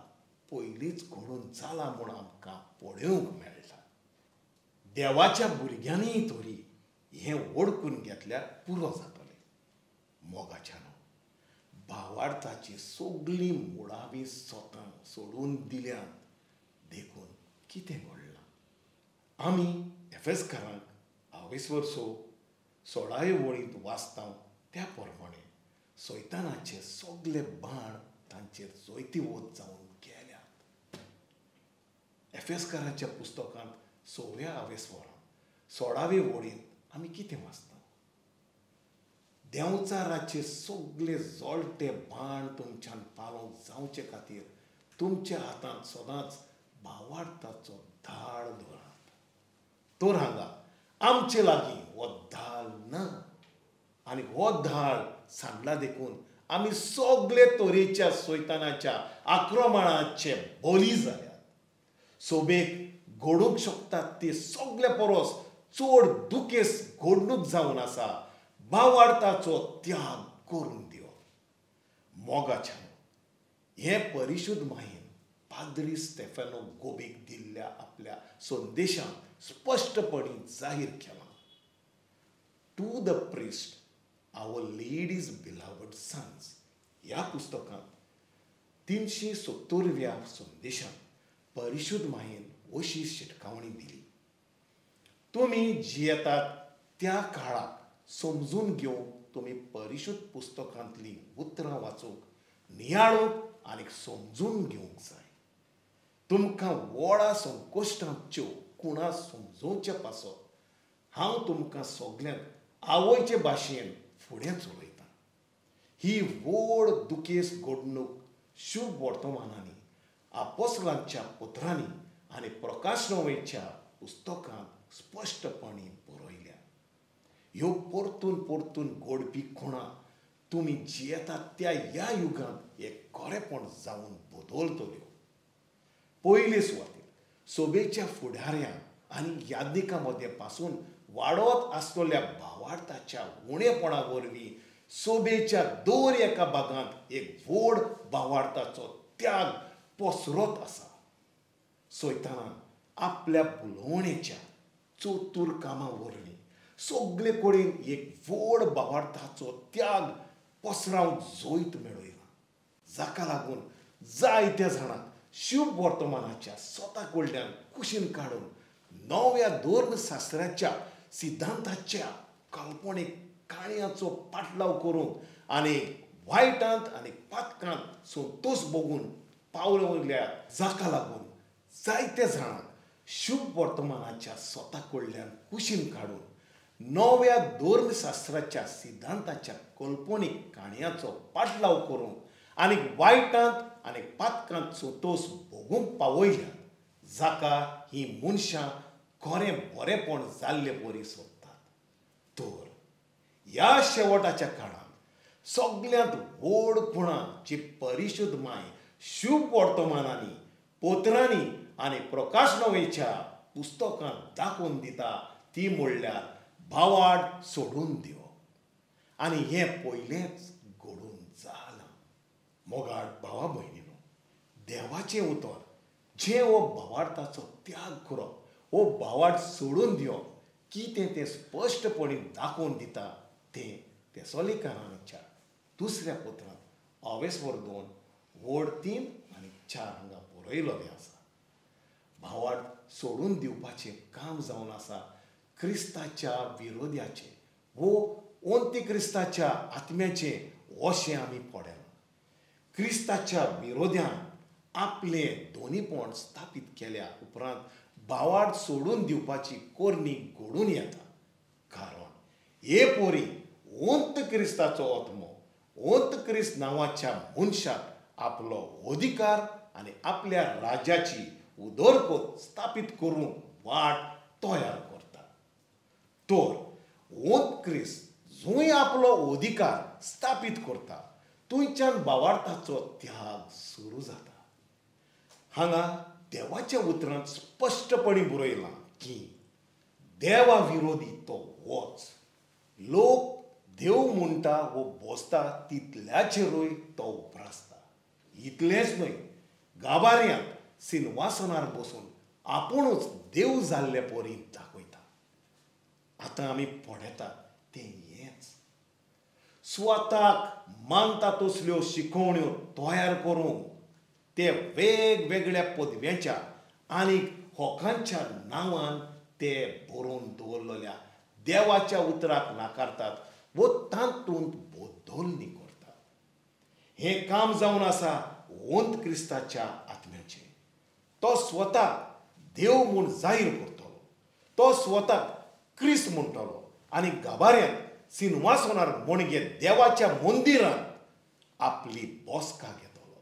पयलींच घडून जाला म्हूण आमकां पळोवंक मेळटा. देवाच्या भुरग्यांनीय तरी हें वळखून घेतल्यार पुरो जातलें. मोगाच्यानो, भावार्थाची सगळीं मुळावीं सतां सोडून दिल्यात देखून कितें घडलां? आमी एफेसकारांक आवेसवर्सो 16 वळींत वाचता त्या प्रमाणे सैतानाचे सगळे बाण तांचेर जैतिवंत जावन गेल्यात. एफेसकाराच्या पुस्तकांत 6व्या आवेसवरांत 16वे वळींत आमी कितें वाचता? देंवचाराचे सगळे जळटे बाण तुमच्यान पालोवंक जावचे खातीर तुमच्या हातांत सदांच भावार्थाचो धाड दवरात. तर हांगा आमचे लागीं हो धाल ना आनी हो धाल सांडला देखून आमी सगळे तरेच्या सैतानाच्या आक्रमणाचे बली जाल्यात. सोबेक घडूंक शकतात ते सगळे परस चड दुखेस घडणूक जावन आसा भावार्थाचो त्याग करून दिवप. मोगाच्यान हे परिशुद्ध मायेन पाद्री स्टेफानो गोबीक दिल्ल्या आपल्या संदेशांत स्पश्टपणी जाहीर केलां. To the priest our lady's beloved sons ह्या पुस्तकांत 370व्या संदेशांत परिशुद्ध मायेन अशी शिटकावणी दिली, तुमी जियेतात त्या काळाक समजून घेवंक तुमी परिशुद्ध पुस्तकांतलीं उतरां वाचूंक, नियाळूंक आनी समजून घेवंक जाय. तुमकां व्हडा संकश्टांच्यो कुणा समजोवचे पासत हांव तुमकां सगल्यांक आवयचे भाशेन फुडें चलयतां. ही व्हड दुखेस घडणूक शुभ वर्तमानांनी, आपोसलांच्या पत्रांनी आनी प्रकाशनवेच्या पुस्तकांत स्पश्टपणी बरयल्या. ह्यो परतून परतून घडपी खुणा तुमी जियेतात त्या ह्या युगांत एक खरेपण जावन बदलतल्यो. पयले सुवातेर सोबेच्या फुडाऱ्यांक आनी यादनिकां मदें पासून वाडत आसलेल्या भावार्थाच्या उणेपणा वरवीं सोबेच्या दर एका भागांत एक व्हड भावार्थाचो त्याग पसरत आसा. सैतानान आपल्या भुलोवणेच्या चतूर कामां वरवीं सगळे कडेन एक व्हड भावार्थाचो त्याग पसरावंक जैत मेळयला, जाका लागून जायत्या जाणांक शुभ वर्तमानाच्या स्वता कडल्यान कुशीन काडून नव्या धर्मशास्त्राच्या सिद्धांताच्या काल्पनीक काणयांचो पाटलाव करूंक आनी वायटांत आनी पातकांत संतोश भोगून पावल्या, जाका लागून जायत्या जाणांक शुभ वर्तमानाच्या स्वता कडल्यान कुशीन काडून नव्या धर्मशास्त्राच्या सिद्धांताच्या कल्पनीक काणयांचो पाटलाव करूंक आनी वायटांत आनी पातकांत संतोश भोगूंक पावयल्या, जाका ही मनशां खरें बरेपण जाल्ले परी सोदतात. तर ह्या शेवटाच्या काळांत सगल्यांत व्हड खुणा जी परिशुद्ध माय शुभ वर्तमानांनी, पत्रांनी आनी प्रकाशनवेच्या पुस्तकांत दाखोवन दिता ती म्हणल्यार भावार्थ सोडून दिवप. आनी हें पयलेंच घडून जालां. मोगाळ भावा भयणीनो, देवाचें उतर जें हो भावार्थाचो त्याग करप, हो भावार्थ सोडून दिवप कितें तें स्पश्टपणी दाखोवन दिता तें तेसोलिकारांच्या दुसऱ्या पत्रांत अवेस्वर 2 व्हड 3 आनी 4 हांगा बरयलेलें आसा. भावार्थ सोडून दिवपाचें काम जावन आसा क्रिस्ताच्या विरोध्याचें वो अंत्यक्रिस्ताच्या आत्म्याचें अशें आमी पळयलां. क्रिस्ताच्या विरोध्यान आपलें दोनीपण स्थापीत केल्या उपरांत भावार्थ सोडून दिवपाची कोरणी घडून येता, कारण हे पोरी अंत क्रिस्ताचो आत्मो अंत क्रिस्त नांवाच्या मनशाक आपलो अधिकार आनी आपल्या राज्याची उदरगत स्थापीत करूंक वाट तयार करता. तर अंत क्रिस्त जंय आपलो अधिकार स्थापीत करता थंयच्यान भावार्थाचो त्याग सुरू जाता. हांगा देवाच्या उतरांत स्पश्टपणी बरयलां की देवा विरोधी तो वच, लोक देव म्हणटा वो बसता तितल्याचेरूय तो उप्रासता. इतलेंच न्हय, गाबार्यांत सिंहासनार बसून आपुणूच देव जाल्ले परी दाखयता. आतां आमी पळयतात तें हेंच, स्वताक मानता तसल्यो शिकोवण्यो तयार करूंक ते वेगवेगळ्या पदव्यांच्या आनी होकांच्या नांवान ते बरोवन दवरलेल्या देवाच्या उतराक नाकारतात वो तातूंत बदलणी करतात. हें काम जावन आसा अंत क्रिस्ताच्या आत्म्याचें. तो स्वता देव म्हूण जाहीर करतलो, तो स्वताक क्रिस्त म्हणटलो आनी गाबाऱ्यांत सिंहासनार म्हणगे देवाच्या मंदिरांत आपली बसका घेतलो,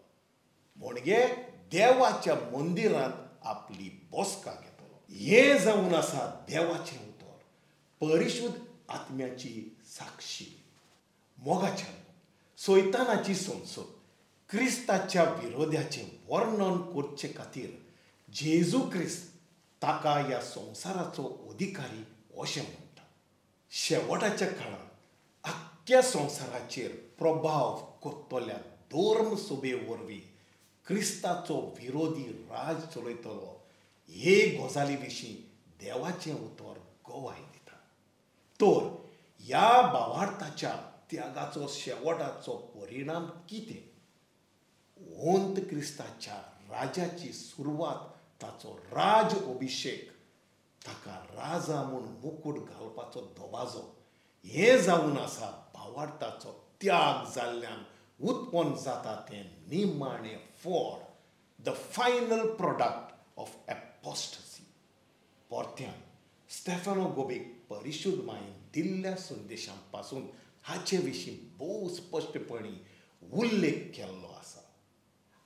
म्हणगे देवाच्या मंदिरांत आपली बसका घेतलो. हें जावन आसा देवाचें उतर, परिशुद्ध आत्म्याची साक्षी. मोगाच्यान सैतानाची संसद क्रिस्ताच्या विरोध्याचें वर्णन करचे खातीर जेजू क्रिस्त ताका ह्या संवसाराचो अधिकारी अशें म्हणटा. शेवटाच्या काळांत आख्ख्या संवसाराचेर प्रभाव करतल्या धर्म सभे वरवीं क्रिस्ताचो विरोधी राज चलयतलो हे गजाली विशीं देवाचें उतर गवाय दिता. तर ह्या भावार्थाच्या त्यागाचो शेवटाचो परिणाम कितें? अंत क्रिस्ताच्या राजाची सुरवात ताचो राज अभिशेक, ताका राजा म्हूण मुकूट घालपाचो दबाजो हें जावन आसा भावार्थाचो त्याग जाल्ल्यान उत्पन्न जाता तें निमाणें फळ, the final product of apostasy. परत्यान स्टेफानो गोबीक परिशुद्ध मायेन दिल्ल्या संदेशां पासून हाचे विशीं भोव स्पश्टपणी उल्लेख केल्लो आसा.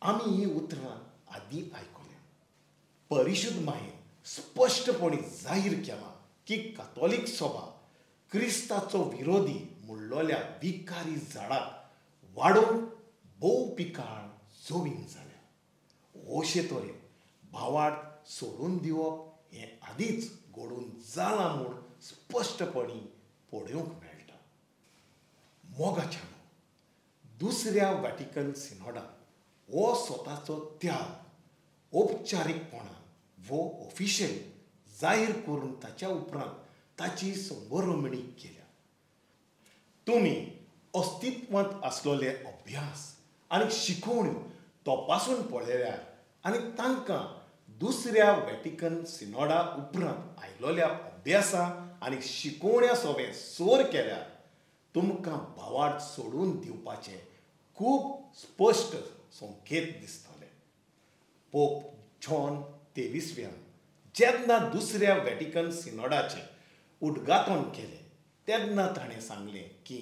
आमी हीं उतरां आदीं आयकल्या. परिशुद्ध मायेन स्पश्टपणी जाहीर केलां की कातोलीक सभा क्रिस्ताचो विरोधी म्हणलोल्या विकारी झाडाक वाडोवंक भोव पिकाळ जमीन जाल्या. अशे तरेन भावार्थ सोडून दिवप हें आदींच घडून जालां म्हूण स्पश्टपणी पळोवंक मेळटा. मोगाच्यान दुसऱ्या वॅटिकन सिनॉडान हो स्वताचो त्याग औपचारीकपणान वो ऑफिशियल जाहीर करून ताच्या उपरांत ताची संबरमणी केल्या. तुमी अस्तित्वांत आसलेले अभ्यास आनी शिकोवण्यो तपासून पळयल्यार आनी तांकां दुसऱ्या वॅटिकन सिनॉडा उपरांत आयलोल्या अभ्यासा आनी शिकोवण्या सोबें सोर केल्यार तुमकां भावार्थ सोडून दिवपाचें खूब स्पश्ट संकेत दिसतले. पोप जॉन 23व्यान जेन्ना दुसऱ्या वॅटिकन सिनॉडाचें उद्घाटन केलें तेन्ना ताणें सांगलें की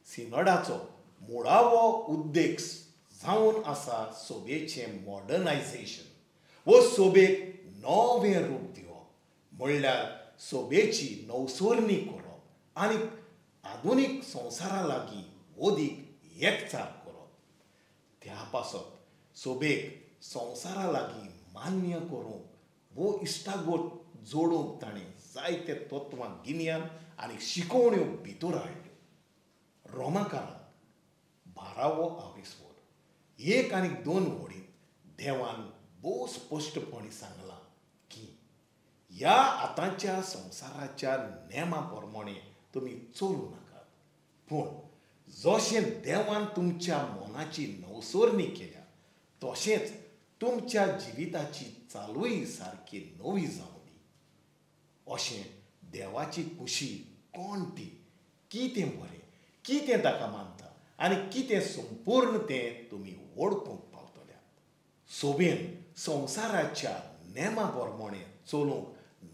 सिनॉडाचो मुळावो उद्देश जावन आसा सोबेचें मॉडर्नायझेशन वो सोबेक नवें रूप दिवप, म्हणल्यार सोबेची नवसोरणी करप आनी आधुनीक संवसारा लागीं वदीक एकचार करप. त्या पासत सोबेक संवसारा लागीं मान्य करूंक वो इश्टागत जोडूंक ताणें जायते तत्वां गिन्यान आनी शिकोवण्यो भितर हाडल्यो. रोमाकारांक 12वो आवेस्वर 1 आनी 2 वडीत देवान भोव स्पश्टपणी सांगलां की ह्या आतांच्या संवसाराच्या नेमा प्रमाणे तुमी चलूं नाकात, पूण जशें देवान तुमच्या मनाची नवसोरणी केल्या तशेंच तुमच्या जिविताची चालूय सारकी नवी जावं दी. अशें देवाची खुशी कोण ती, कितें बरें, कितें ताका मानता आनी कितें संपूर्ण तें तुमी वळखूंक पावतल्या. सोबेन संवसाराच्या नेमा प्रमाणे चलूंक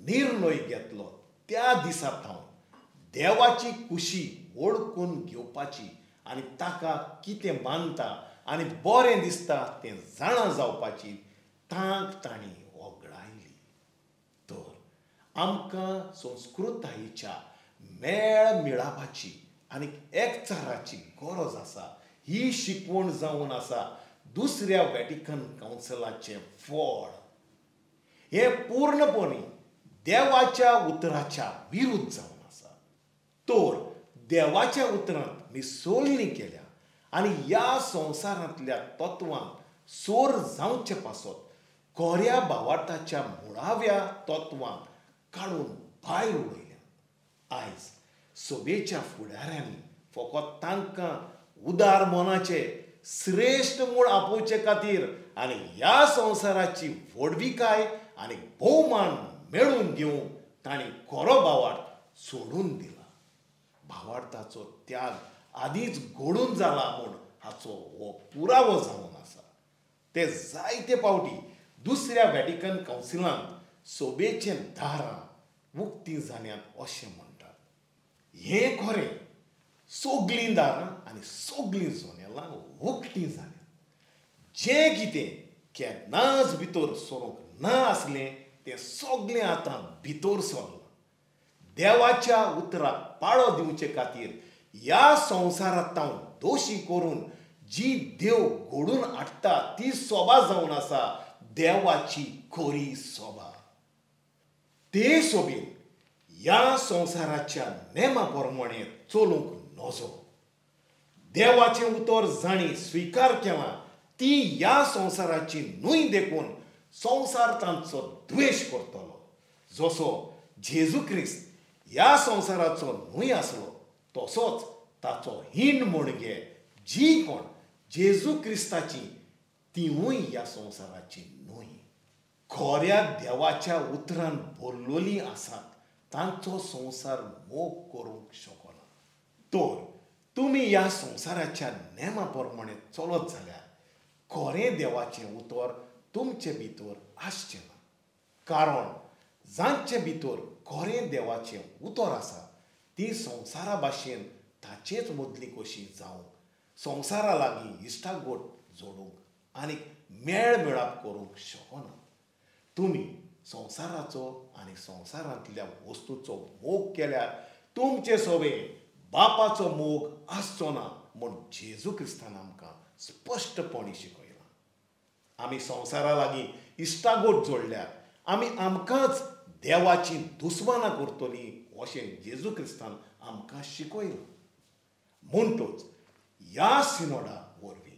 निर्णय घेतलो त्या दिसा थावन देवाची खुशी वळखून घेवपाची आनी ताका कितें मानता आनी बरें दिसता तें जाणा जावपाची तांक तांणी वगडायली. तर आमकां संस्कृतायेच्या मेळ मेळापाची आनी एकचाराची गरज आसा. ही शिकवण जावन आसा दुसऱ्या वॅटिकन कावन्सिलाचें फळ. हें पूर्णपणी देवाच्या उतराच्या विरुद्ध जावन आसा. तर देवाच्या उतरांत मिसोळणी केल्या आनी ह्या संवसारांतल्या तत्वांक सोर जावचे पासत खऱ्या भावार्थाच्या मुळाव्या तत्वांक काडून भायर उडयल्या. आयज सभेच्या फुडाऱ्यांनी फकत तांकां उदार मनाचे श्रेश्ठ म्हूण आपोवचे खातीर आनी ह्या संवसाराची व्हडविकाय आनी भोवमान मेळून घेवंक तांणी खरो भावार्थ सोडून दिला. भावार्थाचो त्याग आदींच घडून जाला म्हूण हाचो हो पुरावो जावन आसा. ते जायते फावटी दुसऱ्या वॅटिकन कावन्सिलांत सोबेचें दारां उक्तीं जाल्यांत अशें म्हणटात. हें खरें, सगलीं दारां आनी सगलीं जनेलां उक्तीं जाल्यांत. जें कितें केन्नाच भितर सरूंक ना आसलें तें सगळें आतां भितर सरलां. देवाच्या उतराक पाळो दिवचे खातीर ह्या संवसारांत हांव दोशी करून जी देव घडून हाडटा ती सोबा जावन आसा देवाची खरी सोबा. ते सोबेन ह्या संवसाराच्या नेमा प्रमाणे चलूंक नजो. देवाचें उतर जाणी स्विकार केलां ती ह्या संवसाराची न्हय देखून संवसार तांचो द्वेश करतलो. जसो जेजू क्रिस्त ह्या संवसाराचो न्हय आसलो तसोच ताचो हीण म्हणगे जी कोण जेजू क्रिस्ताची तिवूय ह्या संवसाराची न्हय. खऱ्या देवाच्या उतरान भरलेलीं आसात तांचो संवसार मोग करूंक शकना. तर तुमी ह्या संवसाराच्या नेमा प्रमाणे चलत जाल्यार खरें देवाचें उतर तुमचे भितर आसचें ना. कारण जांचे भितर खरें देवाचें उतर आसा ती संवसारा भाशेन ताचेच मदली कशी जावंक, संवसारा लागीं इश्टागोट जोडूंक आनी मेळ मेळाप करूंक शकना. तुमी संवसाराचो आनी संवसारांतल्या वस्तूचो मोग केल्यार तुमचे सोबे बापाचो मोग आसचो ना म्हूण जेजू क्रिस्तान आमकां स्पश्टपणी शिकयलां. आमी संवसारा लागीं इश्टागोट जोडल्यार आमी आमकांच देवाची दुस्मानां करतलीं अशें जेजू क्रिस्तान आमकां शिकयलां. म्हणटच ह्या सिनोडा वरवीं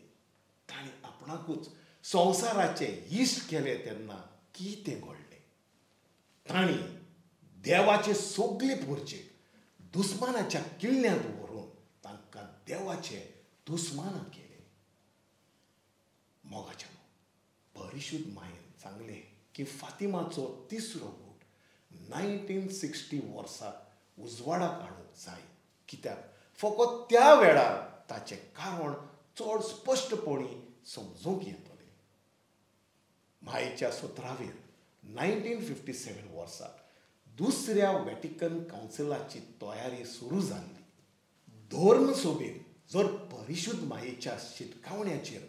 तांणी आपणाकूच संवसाराचे इश्ट केले तेन्ना कितें घडलें? तांणी देवाचे सगळे पुरचेक दुस्मानाच्या किल्ल्यांत व्हरून तांकां देवाचे दुस्मानां केले. मोगाच्या परिशुद्ध मायेन सांगलें की फातिमाचो तिसरो गूट 1960 वर्साक उजवाडाक हाडूंक जाय, कित्याक फकत त्या वेळार ताचें कारण चड स्पश्टपणी समजूंक येतलें. मायेच्या सतरावेर 1957 वर्साक दुसऱ्या वॅटिकन कावन्सिलाची तयारी सुरू जाल्ली. धर्म सोबेन जर परिशुद्ध मायेच्या शिटकावण्याचेर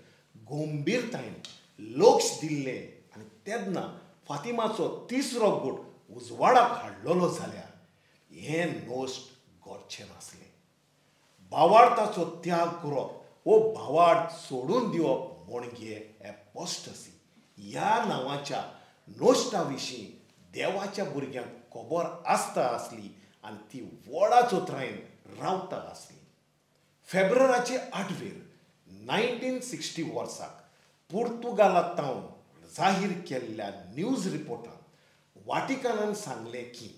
गंभीरतायेन लक्ष दिल्लें आनी तेन्ना फातिमाचो तिसरो गूट उजवाडाक हाडलेलो जाल्यार हें नश्ट घडचें नासलें. भावार्थाचो त्याग करप वो भावार्थ सोडून दिवप म्हणजे एपोस्टसी ह्या नांवाच्या नश्टा विशीं देवाच्या भुरग्यांक खबर आसता आसली आनी ती व्हडा चतुरायेन रावता आसली. फेब्रुवाराचे 8वेर 1960 वर्साक पुर्तुगालांत जाहीर केल्ल्या न्यूज रिपोर्टांत वाटिकानान सांगलें की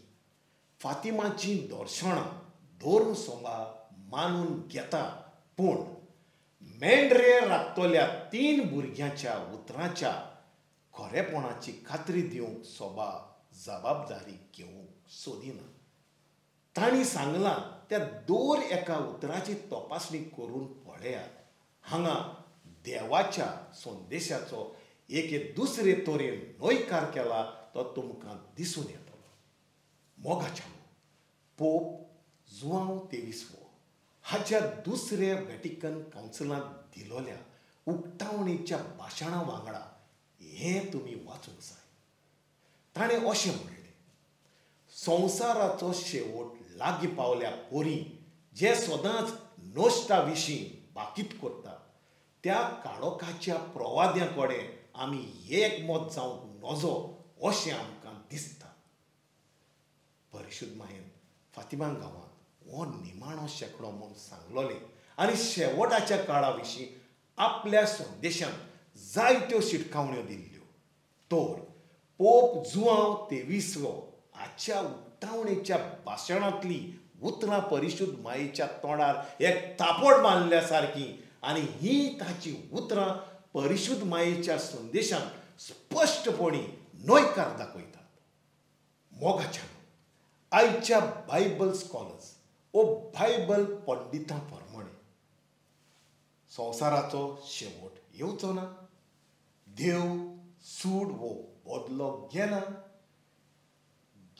फातिमाचीं दर्शनां धर्म सोमा मानून घेता, पूण मेंढरे राखतल्या 3 भुरग्यांच्या उतरांच्या खरेपणाची खात्री दिवंक सोबा जबाबदारी घेवंक सोदिना. तांणी सांगलां त्या दर एका उतराची तपासणी करून पळयात. हांगा देवाच्या संदेशाचो एके दुसरे तरेन न्हयकार केला तो तुमकां दिसून येतलो. मोगाच्या पोप जुआंव 23वो हाच्या दुसऱ्या वॅटिकन कावन्सिलांत दिलोल्या उक्तावणेच्या भाशणा वांगडा हें तुमी वाचूंक जाय. ताणें अशें म्हणलें, संवसाराचो शेवट लागीं पावल्या परी जे सदांच नश्टा विशीं बाकीत करता त्या काळोखाच्या प्रवाद्यां कडेन आमी एकमत जावंक नजो अशें आमकां दिसता. परिशुद्ध मायेन फातिमा गांवांत हो निमाणो शेंकडो म्हूण सांगलोलें आनी शेवटाच्या काळा विशीं आपल्या संदेशांत जायत्यो शिटकावण्यो दिल्ल्यो. तर पोप जुआंव 23वो हाच्या उक्तावणेच्या भाशणांतली उतरां परिशुद्ध मायेच्या तोंडार एक तापड मारल्या सारकी आनी ही ताची उतरां परिशुद्ध मायेच्या संदेशांत स्पश्टपणी न्हयकार दाखयतात. मोगाच्या आयच्या बायबल स्कॉलर्स ओ बायबल पंडितां प्रमाणे संवसाराचो शेवट येवचो ना, देव सूड वो बदलो घेना.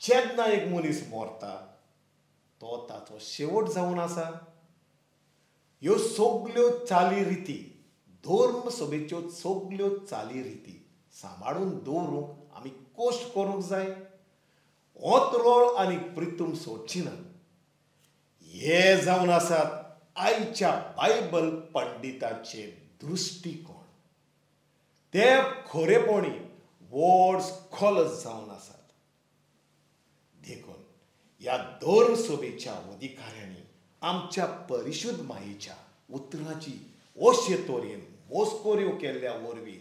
जेन्ना एक मनीस मरता तो ताचो शेवट जावन आसा. ह्यो सगल्यो चाली रिती, धर्म सभेच्यो सगल्यो चाली रिती सांबाळून दवरूंक आमी कश्ट करूंक जाय. ओतरोळ आनी प्रितूम सोडची ना. हे जावन आसात आयच्या बायबल पंडिताचे दृश्टिकोण. ते खरेपणी व्हड स्कॉलर्स जावन आसात. देखून ह्या धर्मसभेच्या अधिकाऱ्यांनी आमच्या परिशुद्ध मायेच्या उतराची अशे तरेन मोस्कोऱ्यो केल्ल्या वरवीं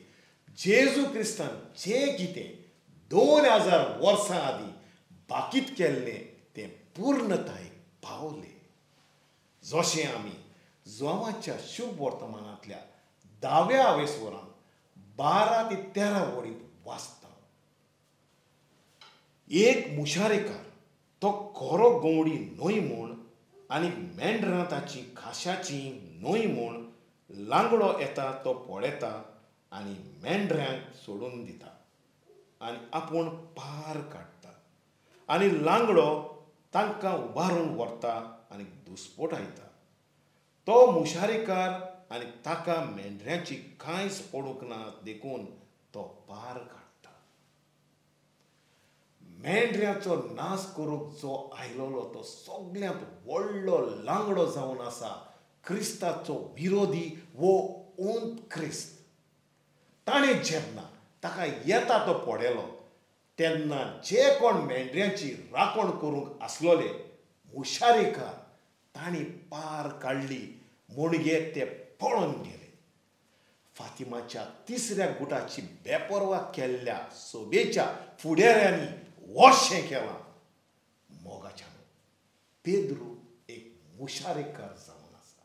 जेजू क्रिस्तान जें कितें 2000 वर्सां आदीं बाकीत केल्लें तें पूर्णतायेक पावलें. जशें आमी जुआंवाच्या शुभ वर्तमानांतल्या 10व्या आवेसवरान 12 ते 13 वळींत वाचता. एक मुशारेकार तो खरो गवडी न्हय म्हूण आनी मेंढरां ताची खाशाची न्हय म्हूण लांगडो येता तो पळयता आनी मेंढऱ्यांक सोडून दिता आनी आपूण पार काडटा आनी लांगडो तांकां उबारून व्हरता आनी दुस्पोटायता. तो मुशारेकार आनी ताका मेंढऱ्यांची कांयच पडूंक ना देखून तो पार काडटा. मेंढऱ्यांचो नाश करूंक जो आयलोलो तो सगळ्यांत व्हडलो लांगडो जावन आसा क्रिस्ताचो विरोधी वो ओंत क्रिस्त. ताणें जेन्ना ताका येता तो पळयलो तेन्ना जे कोण मेंढऱ्यांची राखण करूंक आसलोले मुशारेकार तांणी पार काडली म्हणगे ते पळोवन गेले. फातिमाच्या तिसऱ्या गुटाची बेपर्वा केल्ल्या सभेच्या फुडाऱ्यांनी वशें केलां. मोगाच्यान पेद्रू एक मुशारेकार जावन आसा.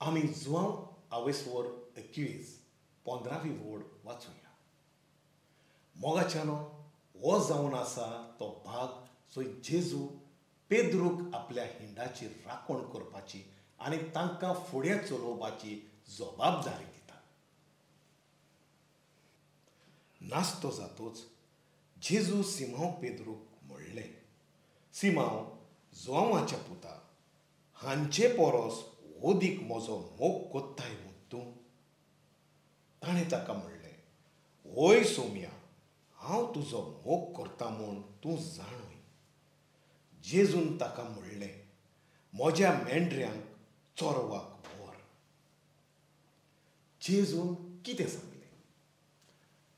आमी जुआंव आवेसवर 21 15वी वोड वाचुया. मोगाच्यानो हो जावन आसा तो भाग जंय जेजू पेद्रूक आपल्या हिंडाची राखण करपाची आनी तांकां फुडें चलोवपाची जबाबदारी दिता. नास्तो जातोच जेजू सिमांव पेद्रूक म्हणलें, सिमांव जुआंवाच्या पुता, हांचे परस ओदीक म्हजो मोग कोत्ताय म्हूण तूं? ताणें ताका म्हणलें, वय सोम्या, हांव तुजो मोग करता म्हूण तूं जाणूय. जेजून ताका म्हणलें, म्हज्या मेंढऱ्यांक चोरवाक व्हर. जेजून कितें सांगलें?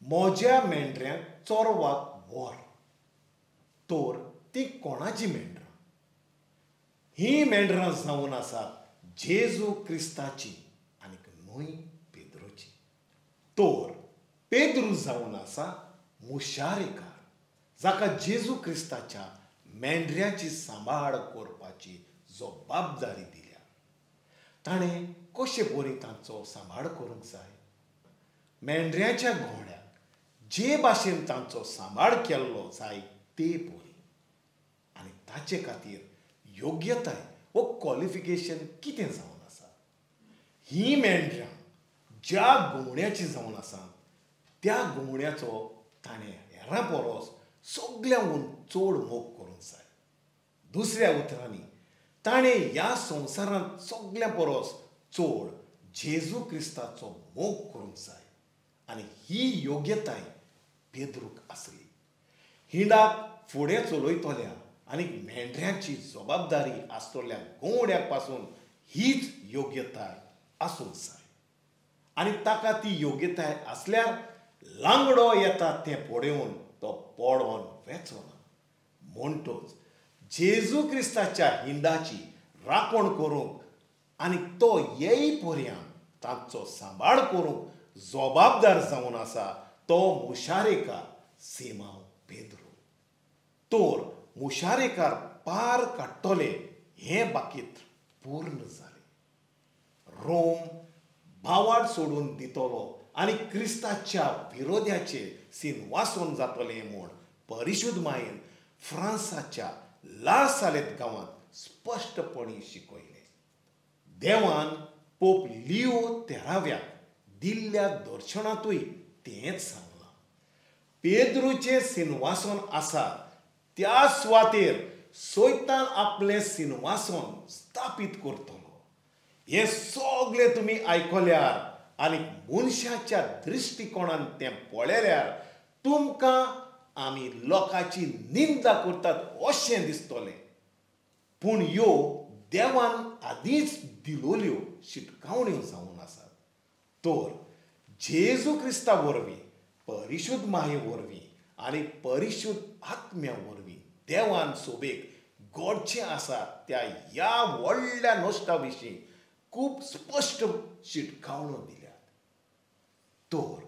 म्हज्या मेंढऱ्यांक चोरवाक व्हर. तर ती कोणाची मेंढरां? ही मेंढरां जावन आसात जेजू क्रिस्ताची आनीक न्हय पेद्रूची. तर पेद्रू जावन आसा मुशारेकार जाका जेजू क्रिस्ताच्या मेंढऱ्याची सांबाळ करपाची जबाबदारी दिल्या. ताणें कशे बरी तांचो सांबाळ करूंक जाय? मेंढऱ्याच्या घोड्याक जे भाशेन तांचो सांबाळ केल्लो जाय ते परी. आनी ताचे खातीर योग्यताय वो क्वॉलिफिकेशन कितें जावन आसा? ही मेंढरां ज्या घोवण्याची जावन आसा त्या घोवण्याचो ताणें हेरां परस सगळ्यांहून चड मोग करूंक जाय. दुसऱ्या उतरांनी ताणें ह्या संवसारांत सगळ्यां परस चड जेजू क्रिस्ताचो मोग करूंक जाय. आनी ही योग्यताय पेद्रूक आसली. हिंडाक फुडें चलयतल्या आनी मेंढऱ्यांची जबाबदारी आसतल्या गोवड्याक पासून हीच योग्यताय आसूंक जाय. आनी ताका ती योग्यताय आसल्यार लांगडो येता तें पळोवन तो पडोन वेचो ना. म्हणटच जेजू क्रिस्ताच्या हिंडाची राखण करूंक आनी तो येई पर्यंत तांचो सांबाळ करूंक जबाबदार जावन आसा तो मुशारेकार सिमांव पेद्रू. तर मुशारेकार पार काडटले हें बाकीत पूर्ण जालें. रोम भावाड सोडून दितलो आनी क्रिस्ताच्या विरोध्याचे सिनवासून जातलें म्हूण परिशुद्ध मायेन फ्रांसाच्या ला सालेत गांवांत स्पश्टपणी शिकयलें. देवान पोप लिओ 13व्याक दिल्ल्या दर्शनांतूय तेंच सांगलां. पेद्रूचें सिनवासन आसा त्या सुवातेर सैतान आपलें सिनवासन स्थापीत करतलो. हें सगळें तुमी आयकल्यार आनी मनशाच्या दृश्टिकोणान तें पळयल्यार तुमकां आमी लोकांची निंदा करतात अशें दिसतलें. पूण ह्यो देवान आदींच दिलोल्यो शिटकावण्यो जावन आसात. तर जेजू क्रिस्ता वरवीं, परिशुद्ध माये वरवीं आनी परिशुद्ध आत्म्या वरवीं देवान सोबेक घडचें आसा त्या ह्या व्हडल्या नश्टा विशीं खूब स्पश्ट शिटकावण्यो दिल्यात. तर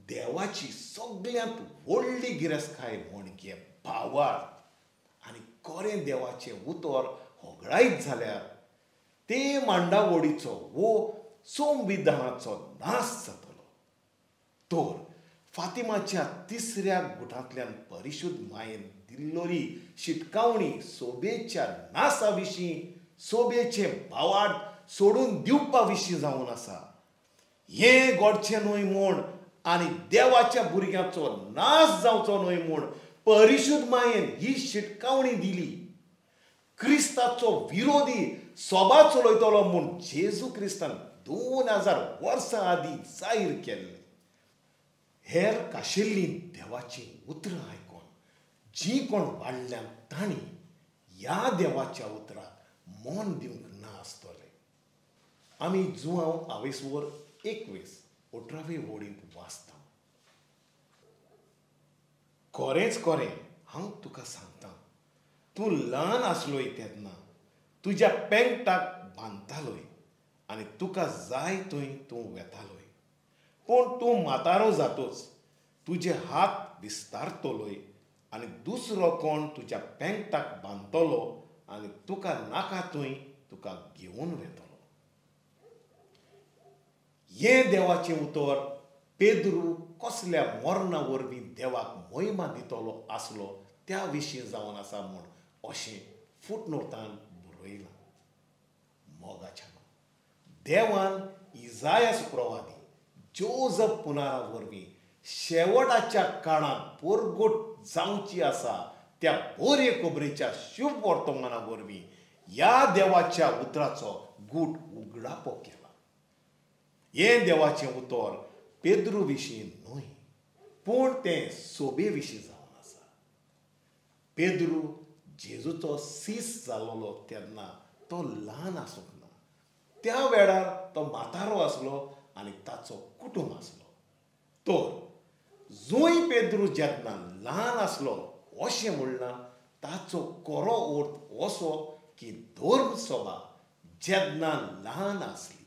देवाची सगळ्यांत व्हडली गिरेस्तकाय म्हणजे भावार्थ आनी खरें देवाचें उतर होगडायत जाल्यार ते मांडावळीचो वो संविधानाचो नाश जातलो. तर फातिमाच्या तिसऱ्या गुटांतल्यान परिशुद्ध मायेन दिल्लोली शिटकावणी सोबेच्या नासा विशीं, सोबेचे भावार्थ सोडून दिवपा विशीं जावन आसा. हें घडचें न्हय म्हूण आनी देवाच्या भुरग्यांचो नाश जावचो न्हय म्हूण परिशुद्ध मायेन ही शिटकावणी दिली. क्रिस्ताचो विरोधी सोबा चलयतलो म्हूण जेजू क्रिस्तान 2000 वर्सां आदीं जाहीर केल्लें. हेर काशिल्लीं देवाचीं उतरां आयकून जीं कोण वाडल्यान तांणी ह्या देवाच्या उतराक मन दिवंक ना आसतलें. आमी जुआंव आवेसवर 21 18वे वळींत वाचता, खरेंच खरें हांव तुका सांगता, तूं ल्हान आसलोय तेन्ना तुज्या पेंगटाक बांदतालोय आनी तुका जाय थंय तूं वेतालोय. पूण तूं म्हातारो जातोच तुजे हात विस्तारतलोय आनी दुसरो कोण तुज्या पेंगटाक बांदतलो आनी तुका नाका थंय तुका घेवन वेतलो. हें देवाचें उतर पेद्रू कसल्या मरणा वरवीं देवाक मोहिमा दितलो आसलो त्या विशीं जावन आसा म्हूण अशें फुटनोटान बरयलां. मोगाच्या देवान इजायस प्रवादी जोजफ पुनारा वरवीं शेवटाच्या काळांत पोरगोट जावची आसा त्या बरे खबरेच्या शुभ वर्तमाना वरवीं ह्या देवाच्या उतराचो गूट उगडापो केला. हें देवाचें उतर पेद्रू विशीं न्हय, पूण तें सोबे विशीं जावन आसा. पेद्रू जेजूचो सीस जालोलो तेन्ना तो ल्हान आसूंक ना. त्या वेळार तो म्हातारो आसलो आनी ताचो कुटुंब आसलो. तर जंय पेद्रू जेन्ना ल्हान आसलो अशें म्हणलां ताचो खरो अर्थ असो की धर्म सभा जेन्ना ल्हान आसली,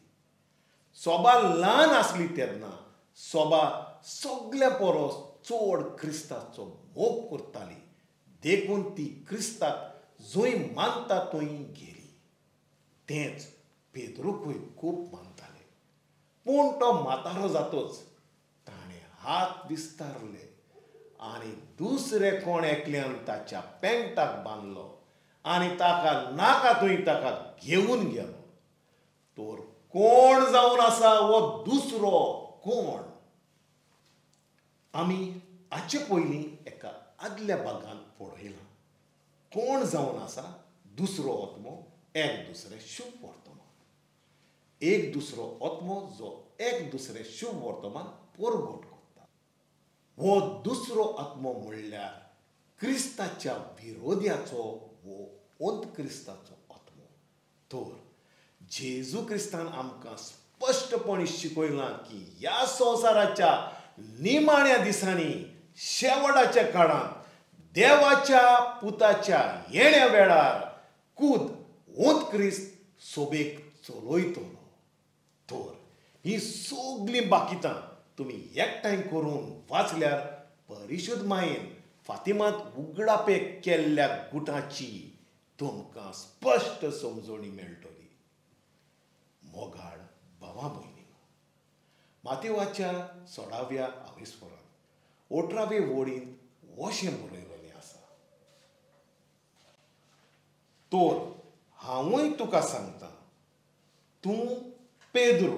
सभा ल्हान आसली तेन्ना सभा सगल्या परस चड क्रिस्ताचो मोग करताली, देखून ती क्रिस्ताक जंय मानता थंय गेली. तेंच पेद्रूकूय खूब मानताले, पूण तो म्हातारो जातोच ताणें हात विस्तारले आनी दुसरे कोण एकल्यान ताच्या पेंगटाक बांदलो आनी ताका नाका थंय ताका घेवन गेलो. तर कोण जावन आसा हो दुसरो कोण? आमी हाचे पयलीं एका आदल्या भागांत पळयलां कोण जावन आसा दुसरो आत्मो, एक दुसरे शुभ वर्तमान. एक दुसरो आत्मो जो एक दुसरे शुभ वर्तमान परगट करता. हो दुसरो आत्मो म्हणल्यार क्रिस्ताच्या विरोध्याचो वो अंत क्रिस्ताचो आत्मो. तर जेजू क्रिस्तान आमकां स्पश्टपणी शिकयलां की ह्या संवसाराच्या निमाण्या दिसांनी शेवटाच्या काळांत देवाच्या पुताच्या येण्या वेळार कूद अंत क्रिस्त सोबेक चलयतलो. तर ही सगळीं बाकितां तुमी एकठांय करून वाचल्यार परिशुद्ध मायेन फातिमांत उगडापे केल्ल्या गुटाची तुमकां स्पश्ट समजणी मेळटली. मोगाळ भावा भयणी, मातेवाच्या 16व्या आवेस्वरांत 18वे वळींत अशें बरयलेलें आसा, तर हांवूय तुका सांगता, तूं पेद्रू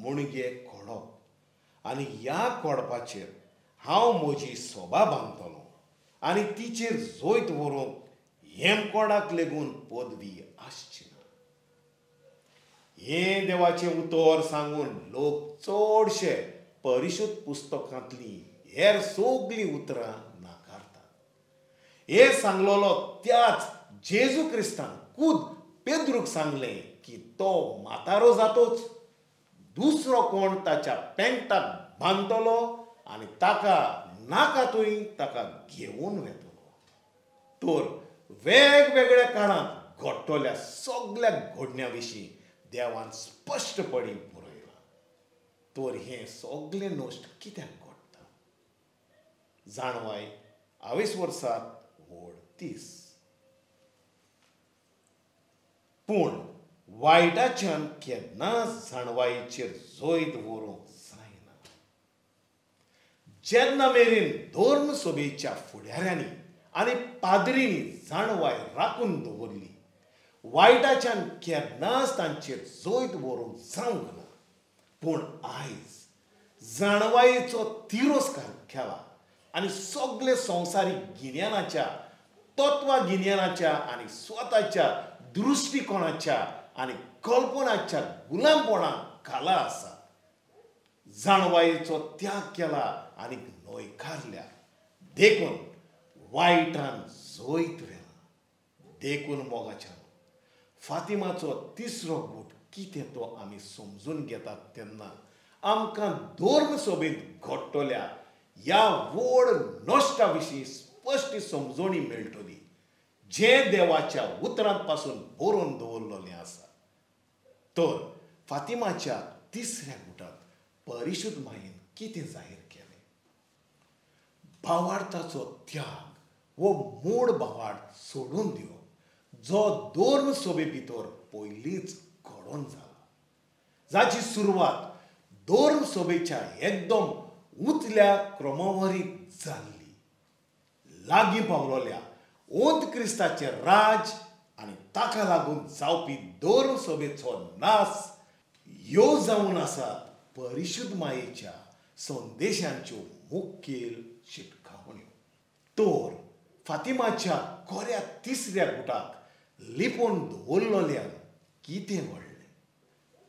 मुणगे खोडप आनी ह्या खोडपाचेर हांव म्हजी सोबा बांदतलो आनी तिचेर जैत व्हरूंक हेमकोडाक लेगून पदवी आसची ना. हें देवाचें उतर सांगून लोक चडशे परिशुद्ध पुस्तकांतलीं हेर सगलीं उतरां नाकारतात. हें सांगलोलो त्याच जेजू क्रिस्तान खुद पेद्रूक सांगलें की तो म्हातारो जातोच दुसरो कोण ताच्या पेंटाक बांदतलो आनी ताका नाका थंय ताका घेवन वेतलो. तर वेगवेगळ्या काळांत घडटल्या सगल्या घडण्या विशीं देवान स्पश्टपणी बरयलां. तर हें सगलें नश्ट कित्याक घडटा? जाणवाय 22 वर्सात व्हड 30. पूण वायटाच्यान केन्नाच जाणवायेचेर जैत व्हरूंक जायना. जेन्ना मेरेन धर्म सभेच्या फुडाऱ्यांनी आनी पाद्रींनी जाणवाय राखून दवरली, वायटाच्यान केन्नाच तांचेर जैत व्हरूंक जावंक ना. पूण आयज जाणवायेचो तिरस्कार केला आनी सगळे संवसारीक गिन्यानाच्या, तत्वा गिन्यानाच्या आनी स्वताच्या दृश्टिकोणाच्या आनी कल्पनाच्या गुलामपणा खाला आसा. जाणवायेचो त्याग केला आनी न्हयकारल्या, देखून वायटान जैत व्हेलां. देखून मोगाच्यान फातिमाचो तिसरो गूट कितें तो आमी समजून घेतात तेन्ना आमकां धर्म सभेंत घडटल्या ह्या व्हड नश्टा विशीं स्पश्ट समजणी मेळटली, जें देवाच्या उतरां पासून बरोवन दवरलेलें आसा. तर फातिमाच्या तिसऱ्या गुटांत परिशुद्ध मायेन कितें जाहीर केलें? भावार्थाचो त्याग वो मूळ भावार्थ सोडून दिवप जो धर्म सभे भितर पयलींच घडोवन जाला, जाची सुरवात धर्म सभेच्या एकदम उतल्या क्रमवारीत जाल्ली. लागीं पावलोल्या ओंत क्रिस्ताचें राज आनी ताका लागून जावपी धर्म सभेचो नास ह्यो जावन आसात परिशुद्ध मायेच्या संदेशांच्यो मुखेल शिटकावण्यो. तर फातिमाच्या कोऱ्या तिसऱ्या गुटाक लिपोवन दवरलोल्यान कितें घडलें,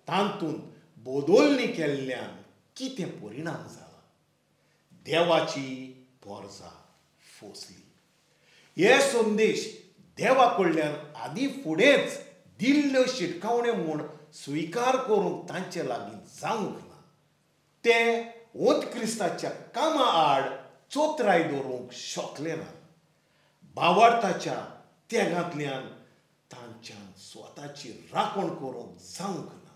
तातूंत बदलणी केल्ल्यान कितें परिणाम जाला? देवाची पोरजा फोसली. हे संदेश देवा कडल्यान आदी फुडेंच दिल्ल्यो शिटकावण्यो म्हूण स्विकार करूंक तांचे लागीं जावंक ना. ते ओंत क्रिस्ताच्या कामा आड चोत्राय दवरूंक शकले ना. भावार्थाच्या त्यागांतल्यान तांच्यान स्वताची राखण करूंक जावंक ना.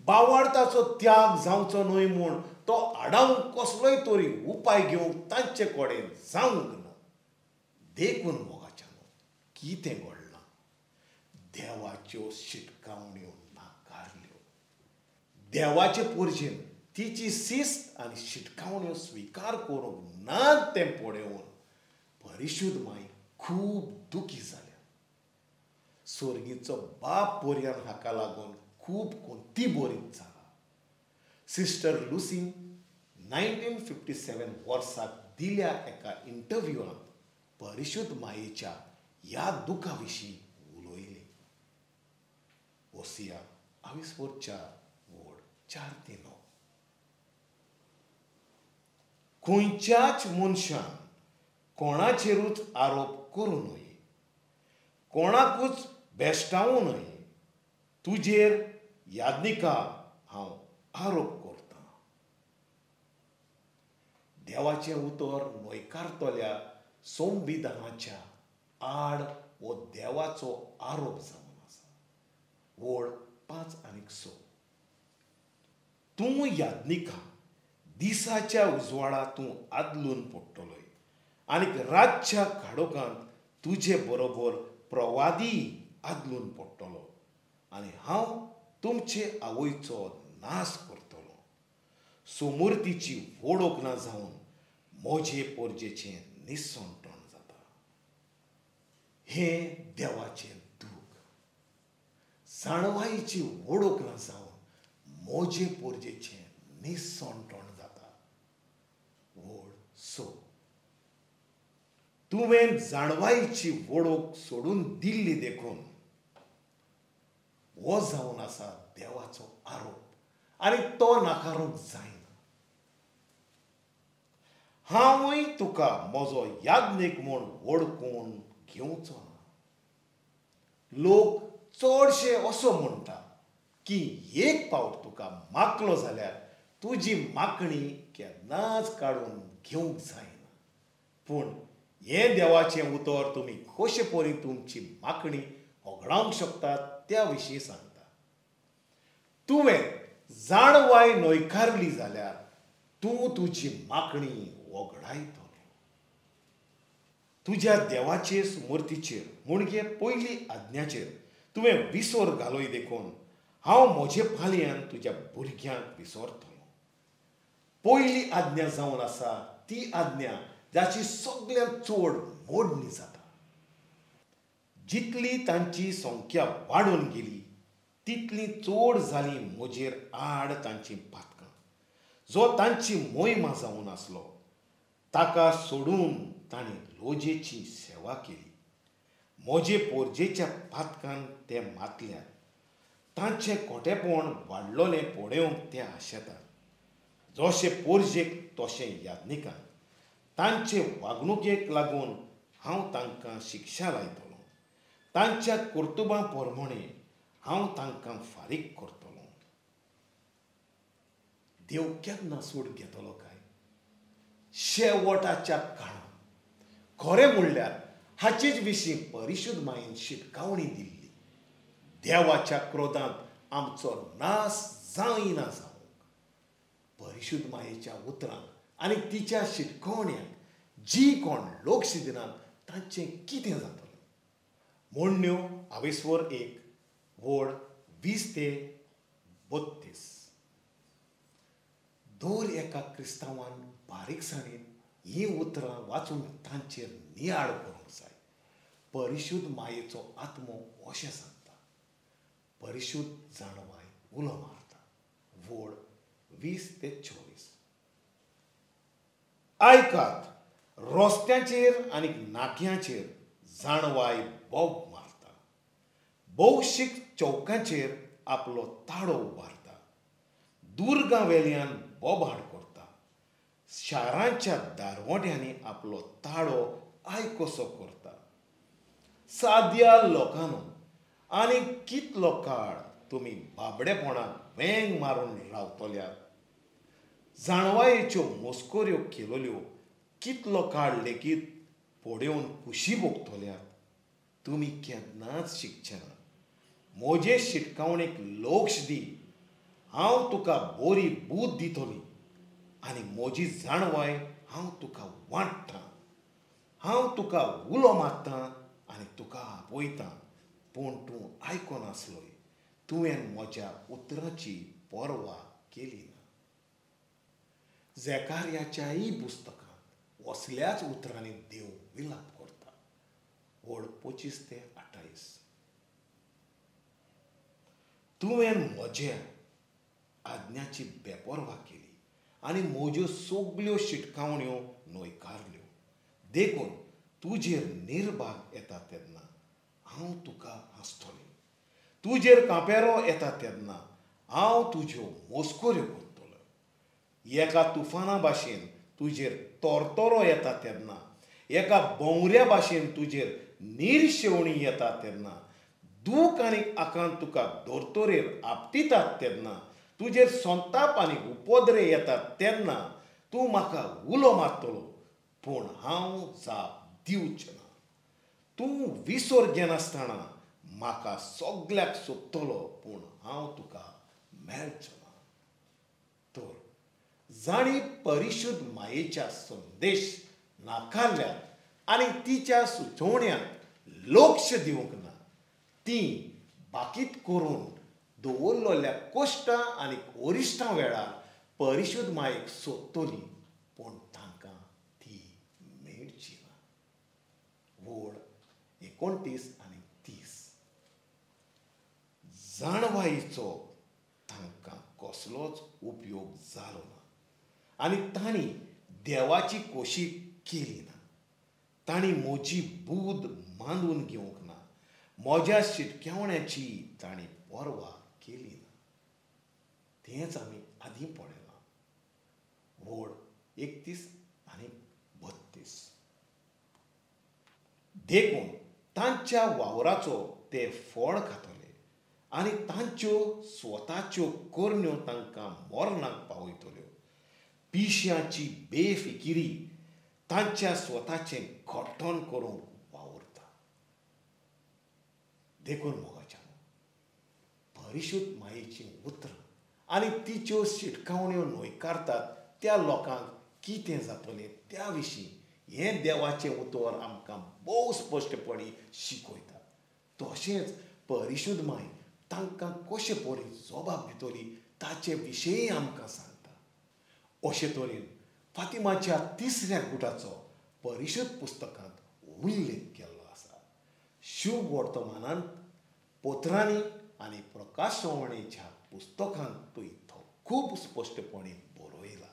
भावार्थाचो त्याग जावचो न्हय म्हूण तो आडावंक कसलोय तरी उपाय घेवंक तांचे कडेन जावंक ना. देखून मोगाच्यान कितें घडलां? देवाच्यो शिटकावण्यो नाकारल्यो. देवाचे पोरजेन तिची शिस्त आनी शिटकावण्यो स्विकार करूंक ना तें पळोवन परिशुद्ध माय खूब दुखी जाल्या. सोर्गीचो बाप पोरयान हाका लागून खूब कोंती बरीत जाला. सिस्टर लुसीन 1957 वर्साक दिल्या एका इंटरव्यूआंत परिशुद्ध मायेच्या ह्या दुखा विशीं उलयली. ओसिया 22 4 4 ते 9. खंयच्याच मनशान कोणाचेरूच आरोप करूं न्हय, कोणाकूच बेश्टावूं न्हय. तुजेर यादनिका हांव आरोप करतां. देवाचें उतर न्हयकारतल्या संविधानाच्या आड हो देवाचो आरोप जावन आसा. ओळ 5 आनी 6. तूं यादनिका दिसाच्या उजवाडा तूं आदलून पडटलोय आनी रातच्या काडोकांत तुजे बरोबर प्रवादी आदलून पडटलो आनी हांव तुमचे आवयचो नाश करतलो. सुमूर्तीची वळख ना जावन म्हजे पोरजेचें निसणटण जाता. हें देवाचें दूख. जाणवायेची वळख ना जावन म्हजे पोरजेचें निसणटण जाता. ओळ 6. तुवें जाणवायेची वळख सोडून दिल्ली देखून हो जावन आसा देवाचो आरोप आनी तो नाकारूंक जायना. हांवूय तुका म्हजो याज्ञीक म्हूण वळखून घेवचो ना. लोक चडशे असो म्हणटा की एक पावट तुका माकलो जाल्यार तुजी माकणी केन्नाच काडून घेवंक जायना. पूण हें देवाचें उतर तुमी कशे परी तुमची माकणी होगडावंक शकतात त्या विशीं सांगता. तुवें जाणवाय न्हयकारली जाल्यार तूं तुजी माकणी वगडायतलो. तुज्या देवाचे स्मृतीचेर म्हणजे पयली आज्ञाचेर तुवें विसर घालोय देखून हांव म्हजे पालयान तुज्या भुरग्यांक विसरतलो. पयली आज्ञा जावन आसा ती आज्ञा जाची सगळ्यांत चड मोडणी जाता. जितली तांची संख्या वाडून गेली तितली चड जाली म्हजेर आड तांची पातकां. जो तांची मोहिमा जावन आसलो ताका सोडून ताणें लोजेची सेवा केली. म्हजे पोरजेच्या पातकान ते मातल्यात. तांचें खोटेपण वाडलोलें पळोवंक ते आशेतात. जशें पोरजेक तशें याज्ञिकांक तांचे वागणुकेक लागून हांव तांकां शिक्षा लायतलो. तांच्या कर्तुबां प्रमाणे हांव तांकां फारीक करतलो. देव केन्ना सूड घेतलो काय? शेवटाच्या काळांत. खरें म्हणल्यार हाचेच विशीं परिशुद्ध मायेन शिटकावणी दिल्ली. देवाच्या क्रोधांत आमचो नाश जायना जावंक परिशुद्ध मायेच्या उतरांक आनी तिच्या शिटकावण्यांक जी कोण लोक दिनात तांचें कितें जातलें? मोडण्यो आवेस्वर 1 वड 20 ते 32. दर एका क्रिस्तांवान बारीकसाणेन हीं उतरां वाचून तांचेर नियाळ करूंक जाय. परिशुद्ध मायेचो आत्मो अशें सांगता. परिशुद्ध जाणवाय उलो मारता. वड 20 ते 24. आयकात, रस्त्यांचेर आनी नाक्यांचेर जाणवाय बोब मारता. भौशीक चौकांचेर आपलो ताळो उबारता. दुर्गां वेल्यान बोबाड करता. शारांच्या दारवट्यांनी आपलो ताळो आयकोसो करता. साद्या लोकांनो, आनी कितलो काळ तुमी बाबडेपणाक वेंग मारून रावतल्यात? जाणवायेच्यो मस्कऱ्यो केलोल्यो कितलो काळ लेगीत पळोवन खुशी भोगतल्यात? तुमी केन्नाच शिकचे ना. म्हजे शिटकावणेक लक्ष दी. हांव तुका बरी बूद दितली आनी म्हजी जाणवाय हांव तुका वांट्टां. हांव तुका उलो मारतां आनी तुका आपयतां, पूण तूं आयकनासलोय. तुवें म्हज्या उतराची पर्वा केली ना. झेकार्याच्याय पुस्तकांत असल्याच उतरांनी देव विलाप करता. वड 25 ते 28. तुवें म्हज्या आज्ञाची बेपर्वा केली आनी म्हज्यो सगल्यो शिटकावण्यो न्हयकारल्यो. देखून तुजेर निर्भाग येता तेन्ना हांव तुका हांसतलें. तुजेर कांपेरो येता तेन्ना हांव तुज्यो मस्कऱ्यो करतलो. एका तुफाना भाशेन तुजेर तोरतोरो येता तेन्ना, एका भोंवऱ्या भाशेन तुजेर निर्शेवणी येता तेन्ना, दूख आनी आकांत तुका दोरतोरेर आपटितात तेन्ना, तुजेर संताप आनी उपद्रे येतात तेन्ना तूं म्हाका उलो मारतलो, पूण हांव जाप दिवचें ना. तूं विसर घेनासतना म्हाका सगल्याक सोदतलो, पूण हांव तुका मेळचो ना. तर जांणी परिशुद्ध मायेच्या संदेश नाकारल्यात आनी तिच्या सुचोवण्यांक लक्ष दिवंक ना, ती बाकीत करून दवरलेल्या कश्टां आनी अरिश्टां वेळार परिशुद्ध मायेक सोदतली, पूण तांकां ती मेळची ना. वड 29 आनी 30. जाणवायेचो तांकां कसलोच उपयोग जालो ना आनी तांणी देवाची कोशी केली ना. तांणी म्हजी बूद मानून घेवंक ना. म्हज्या शिटकावण्याची तांणी पर्वा केली ना. तेंच आमी आदीं पळयलां. वोड 31 आनी 32. देखून तांच्या वावराचो ते फळ खातले आनी तांच्यो स्वताच्यो करण्यो तांकां मरणाक पावयतल्यो. पिश्यांची बेफिकिरी तांच्या स्वताचें घट्टण करूंक वावुरता. देखून मोगाच्यानो, परिशुद्ध मायेचीं उतरां आनी तिच्यो शिटकावण्यो न्हयकारतात त्या लोकांक कितें जातलें त्या विशीं हें देवाचें उतर आमकां भोव स्पश्टपणी शिकयता. तशेंच परिशुद्ध माय तांकां कशे परी जबाब दितली ताचे विशींय आमकां सांगता. अशे तरेन फातिमाच्या तिसऱ्या गुटाचो परिशुद्ध पुस्तकांत उल्लेख केल्लो आसा. शुभ वर्तमानांत, पत्रांनी आनी प्रकाशवणेच्या पुस्तकांतूय तो खूब स्पश्टपणी बरयला.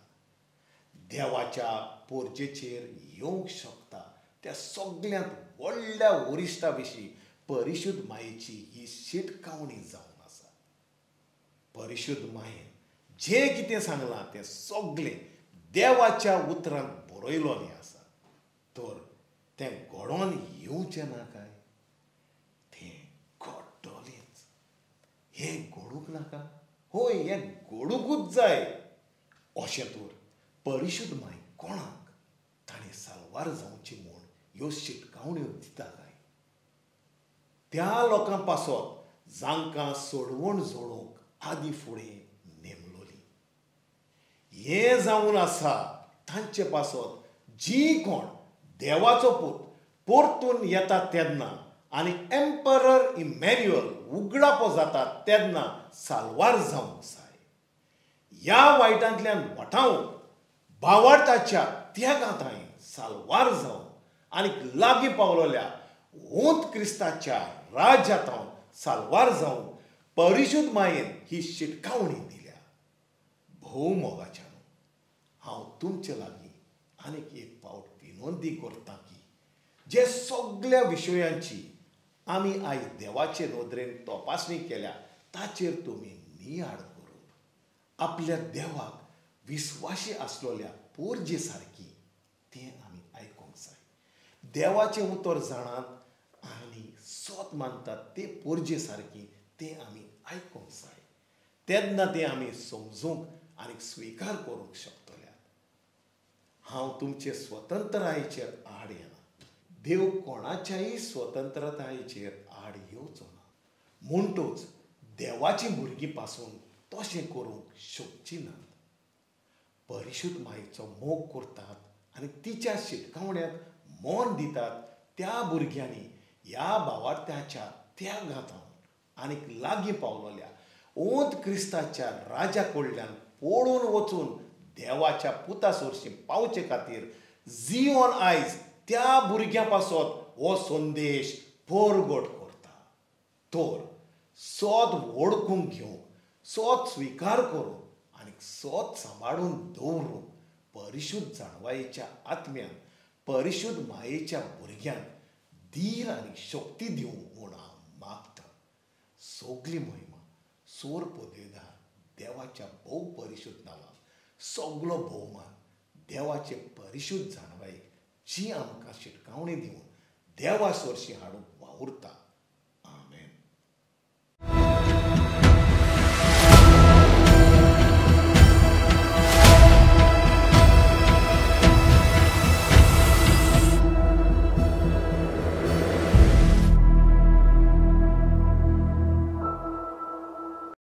देवाच्या पोरजेचेर येवंक शकता त्या सगळ्यांत व्हडल्या वरिश्ठा विशीं परिशुद्ध मायेची ही शिटकावणी जावन आसा. परिशुद्ध मायेन जें कितें सांगलां तें सगळें देवाच्या उतरांत बरयलोलें आसा. तर तें घडोवन येवचें ना काय? तें घडटलेंच. हें घडूंक नाका? हय, हें घडुंकूच जाय. अशें तर परिशुद्ध माय कोणाक ताणें साल्वार जावची म्हूण ह्यो शिटकावण्यो दिता काय? त्या लोकां पासत जांकां सोडवण जोडूंक आदीं फुडें नेमलोली. हें जावन आसा तांचे पासत जी कोण देवाचो पूत परतून येता तेन्ना आनी एम्परर इमॅन्युअल उगडापो जाता तेन्ना साल्वार जावंक जाय. ह्या वायटांतल्यान वाटावंक भावार्थाच्या त्यागांत साल्वार जावंक आनी लागीं पावलोल्या ओंत क्रिस्ताच्या राज्यांत साल्वार जावंक परिशुद्ध मायेन ही शिटकावणी दिल्या. भोव मोगाच्यानो, हांव तुमचे लागीं आनीक एक फावट विनंती करता की जे सगळ्या विशयांची आमी आयज देवाचे नदरेन तपासणी केल्या ताचेर तुमी नियाळ करून आपल्या देवाक विस्वाशी आसलोल्या पोरजे सारकी तें आमी आयकूंक जाय. देवाचें उतर जाणात आनी सत मानतात ते पोरजे सारकी तें आमी आयकूंक जाय. तेन्ना तें आमी समजूंक आनी स्विकार करूंक शकतले. हांव तुमचे स्वतंत्रतायेचेर आड येना. देव कोणाच्याय स्वतंत्रतायेचेर आड येवचो ना. म्हणटूच देवाची भुरगीं पासून तशें करूंक शकची नात. परिशुद्ध मायेचो मोग करतात आनी तिच्या शिटकावण्याक मन दितात त्या भुरग्यांनी ह्या भावार्थ्याच्या त्यागांत आनीक लागीं पावलोल्या ओंत क्रिस्ताच्या राजा कडल्यान पळून वचून देवाच्या पुता सोरशी पावचे खातीर जियोन आयज त्या भुरग्यां पासत हो संदेश परगट करता. तर सत वळखूंक घेवंक, सत स्विकार करूंक आनी सत सांबाळून दवरूंक परिशुद्ध जाणवायेच्या आत्म्यान परिशुद्ध मायेच्या भुरग्यांक धीर आनी शक्ती दिवंक म्हूण हांव मागतां. सगली महिमा सोर पदवेदार देवाच्या भोव परिशुद्ध नांवाक, सगलो भोवमान देवाचे परिशुद्ध जाणवायेक जी आमकां शिटकावणी दिवन देवा सोरशी हाडूंक वावुरता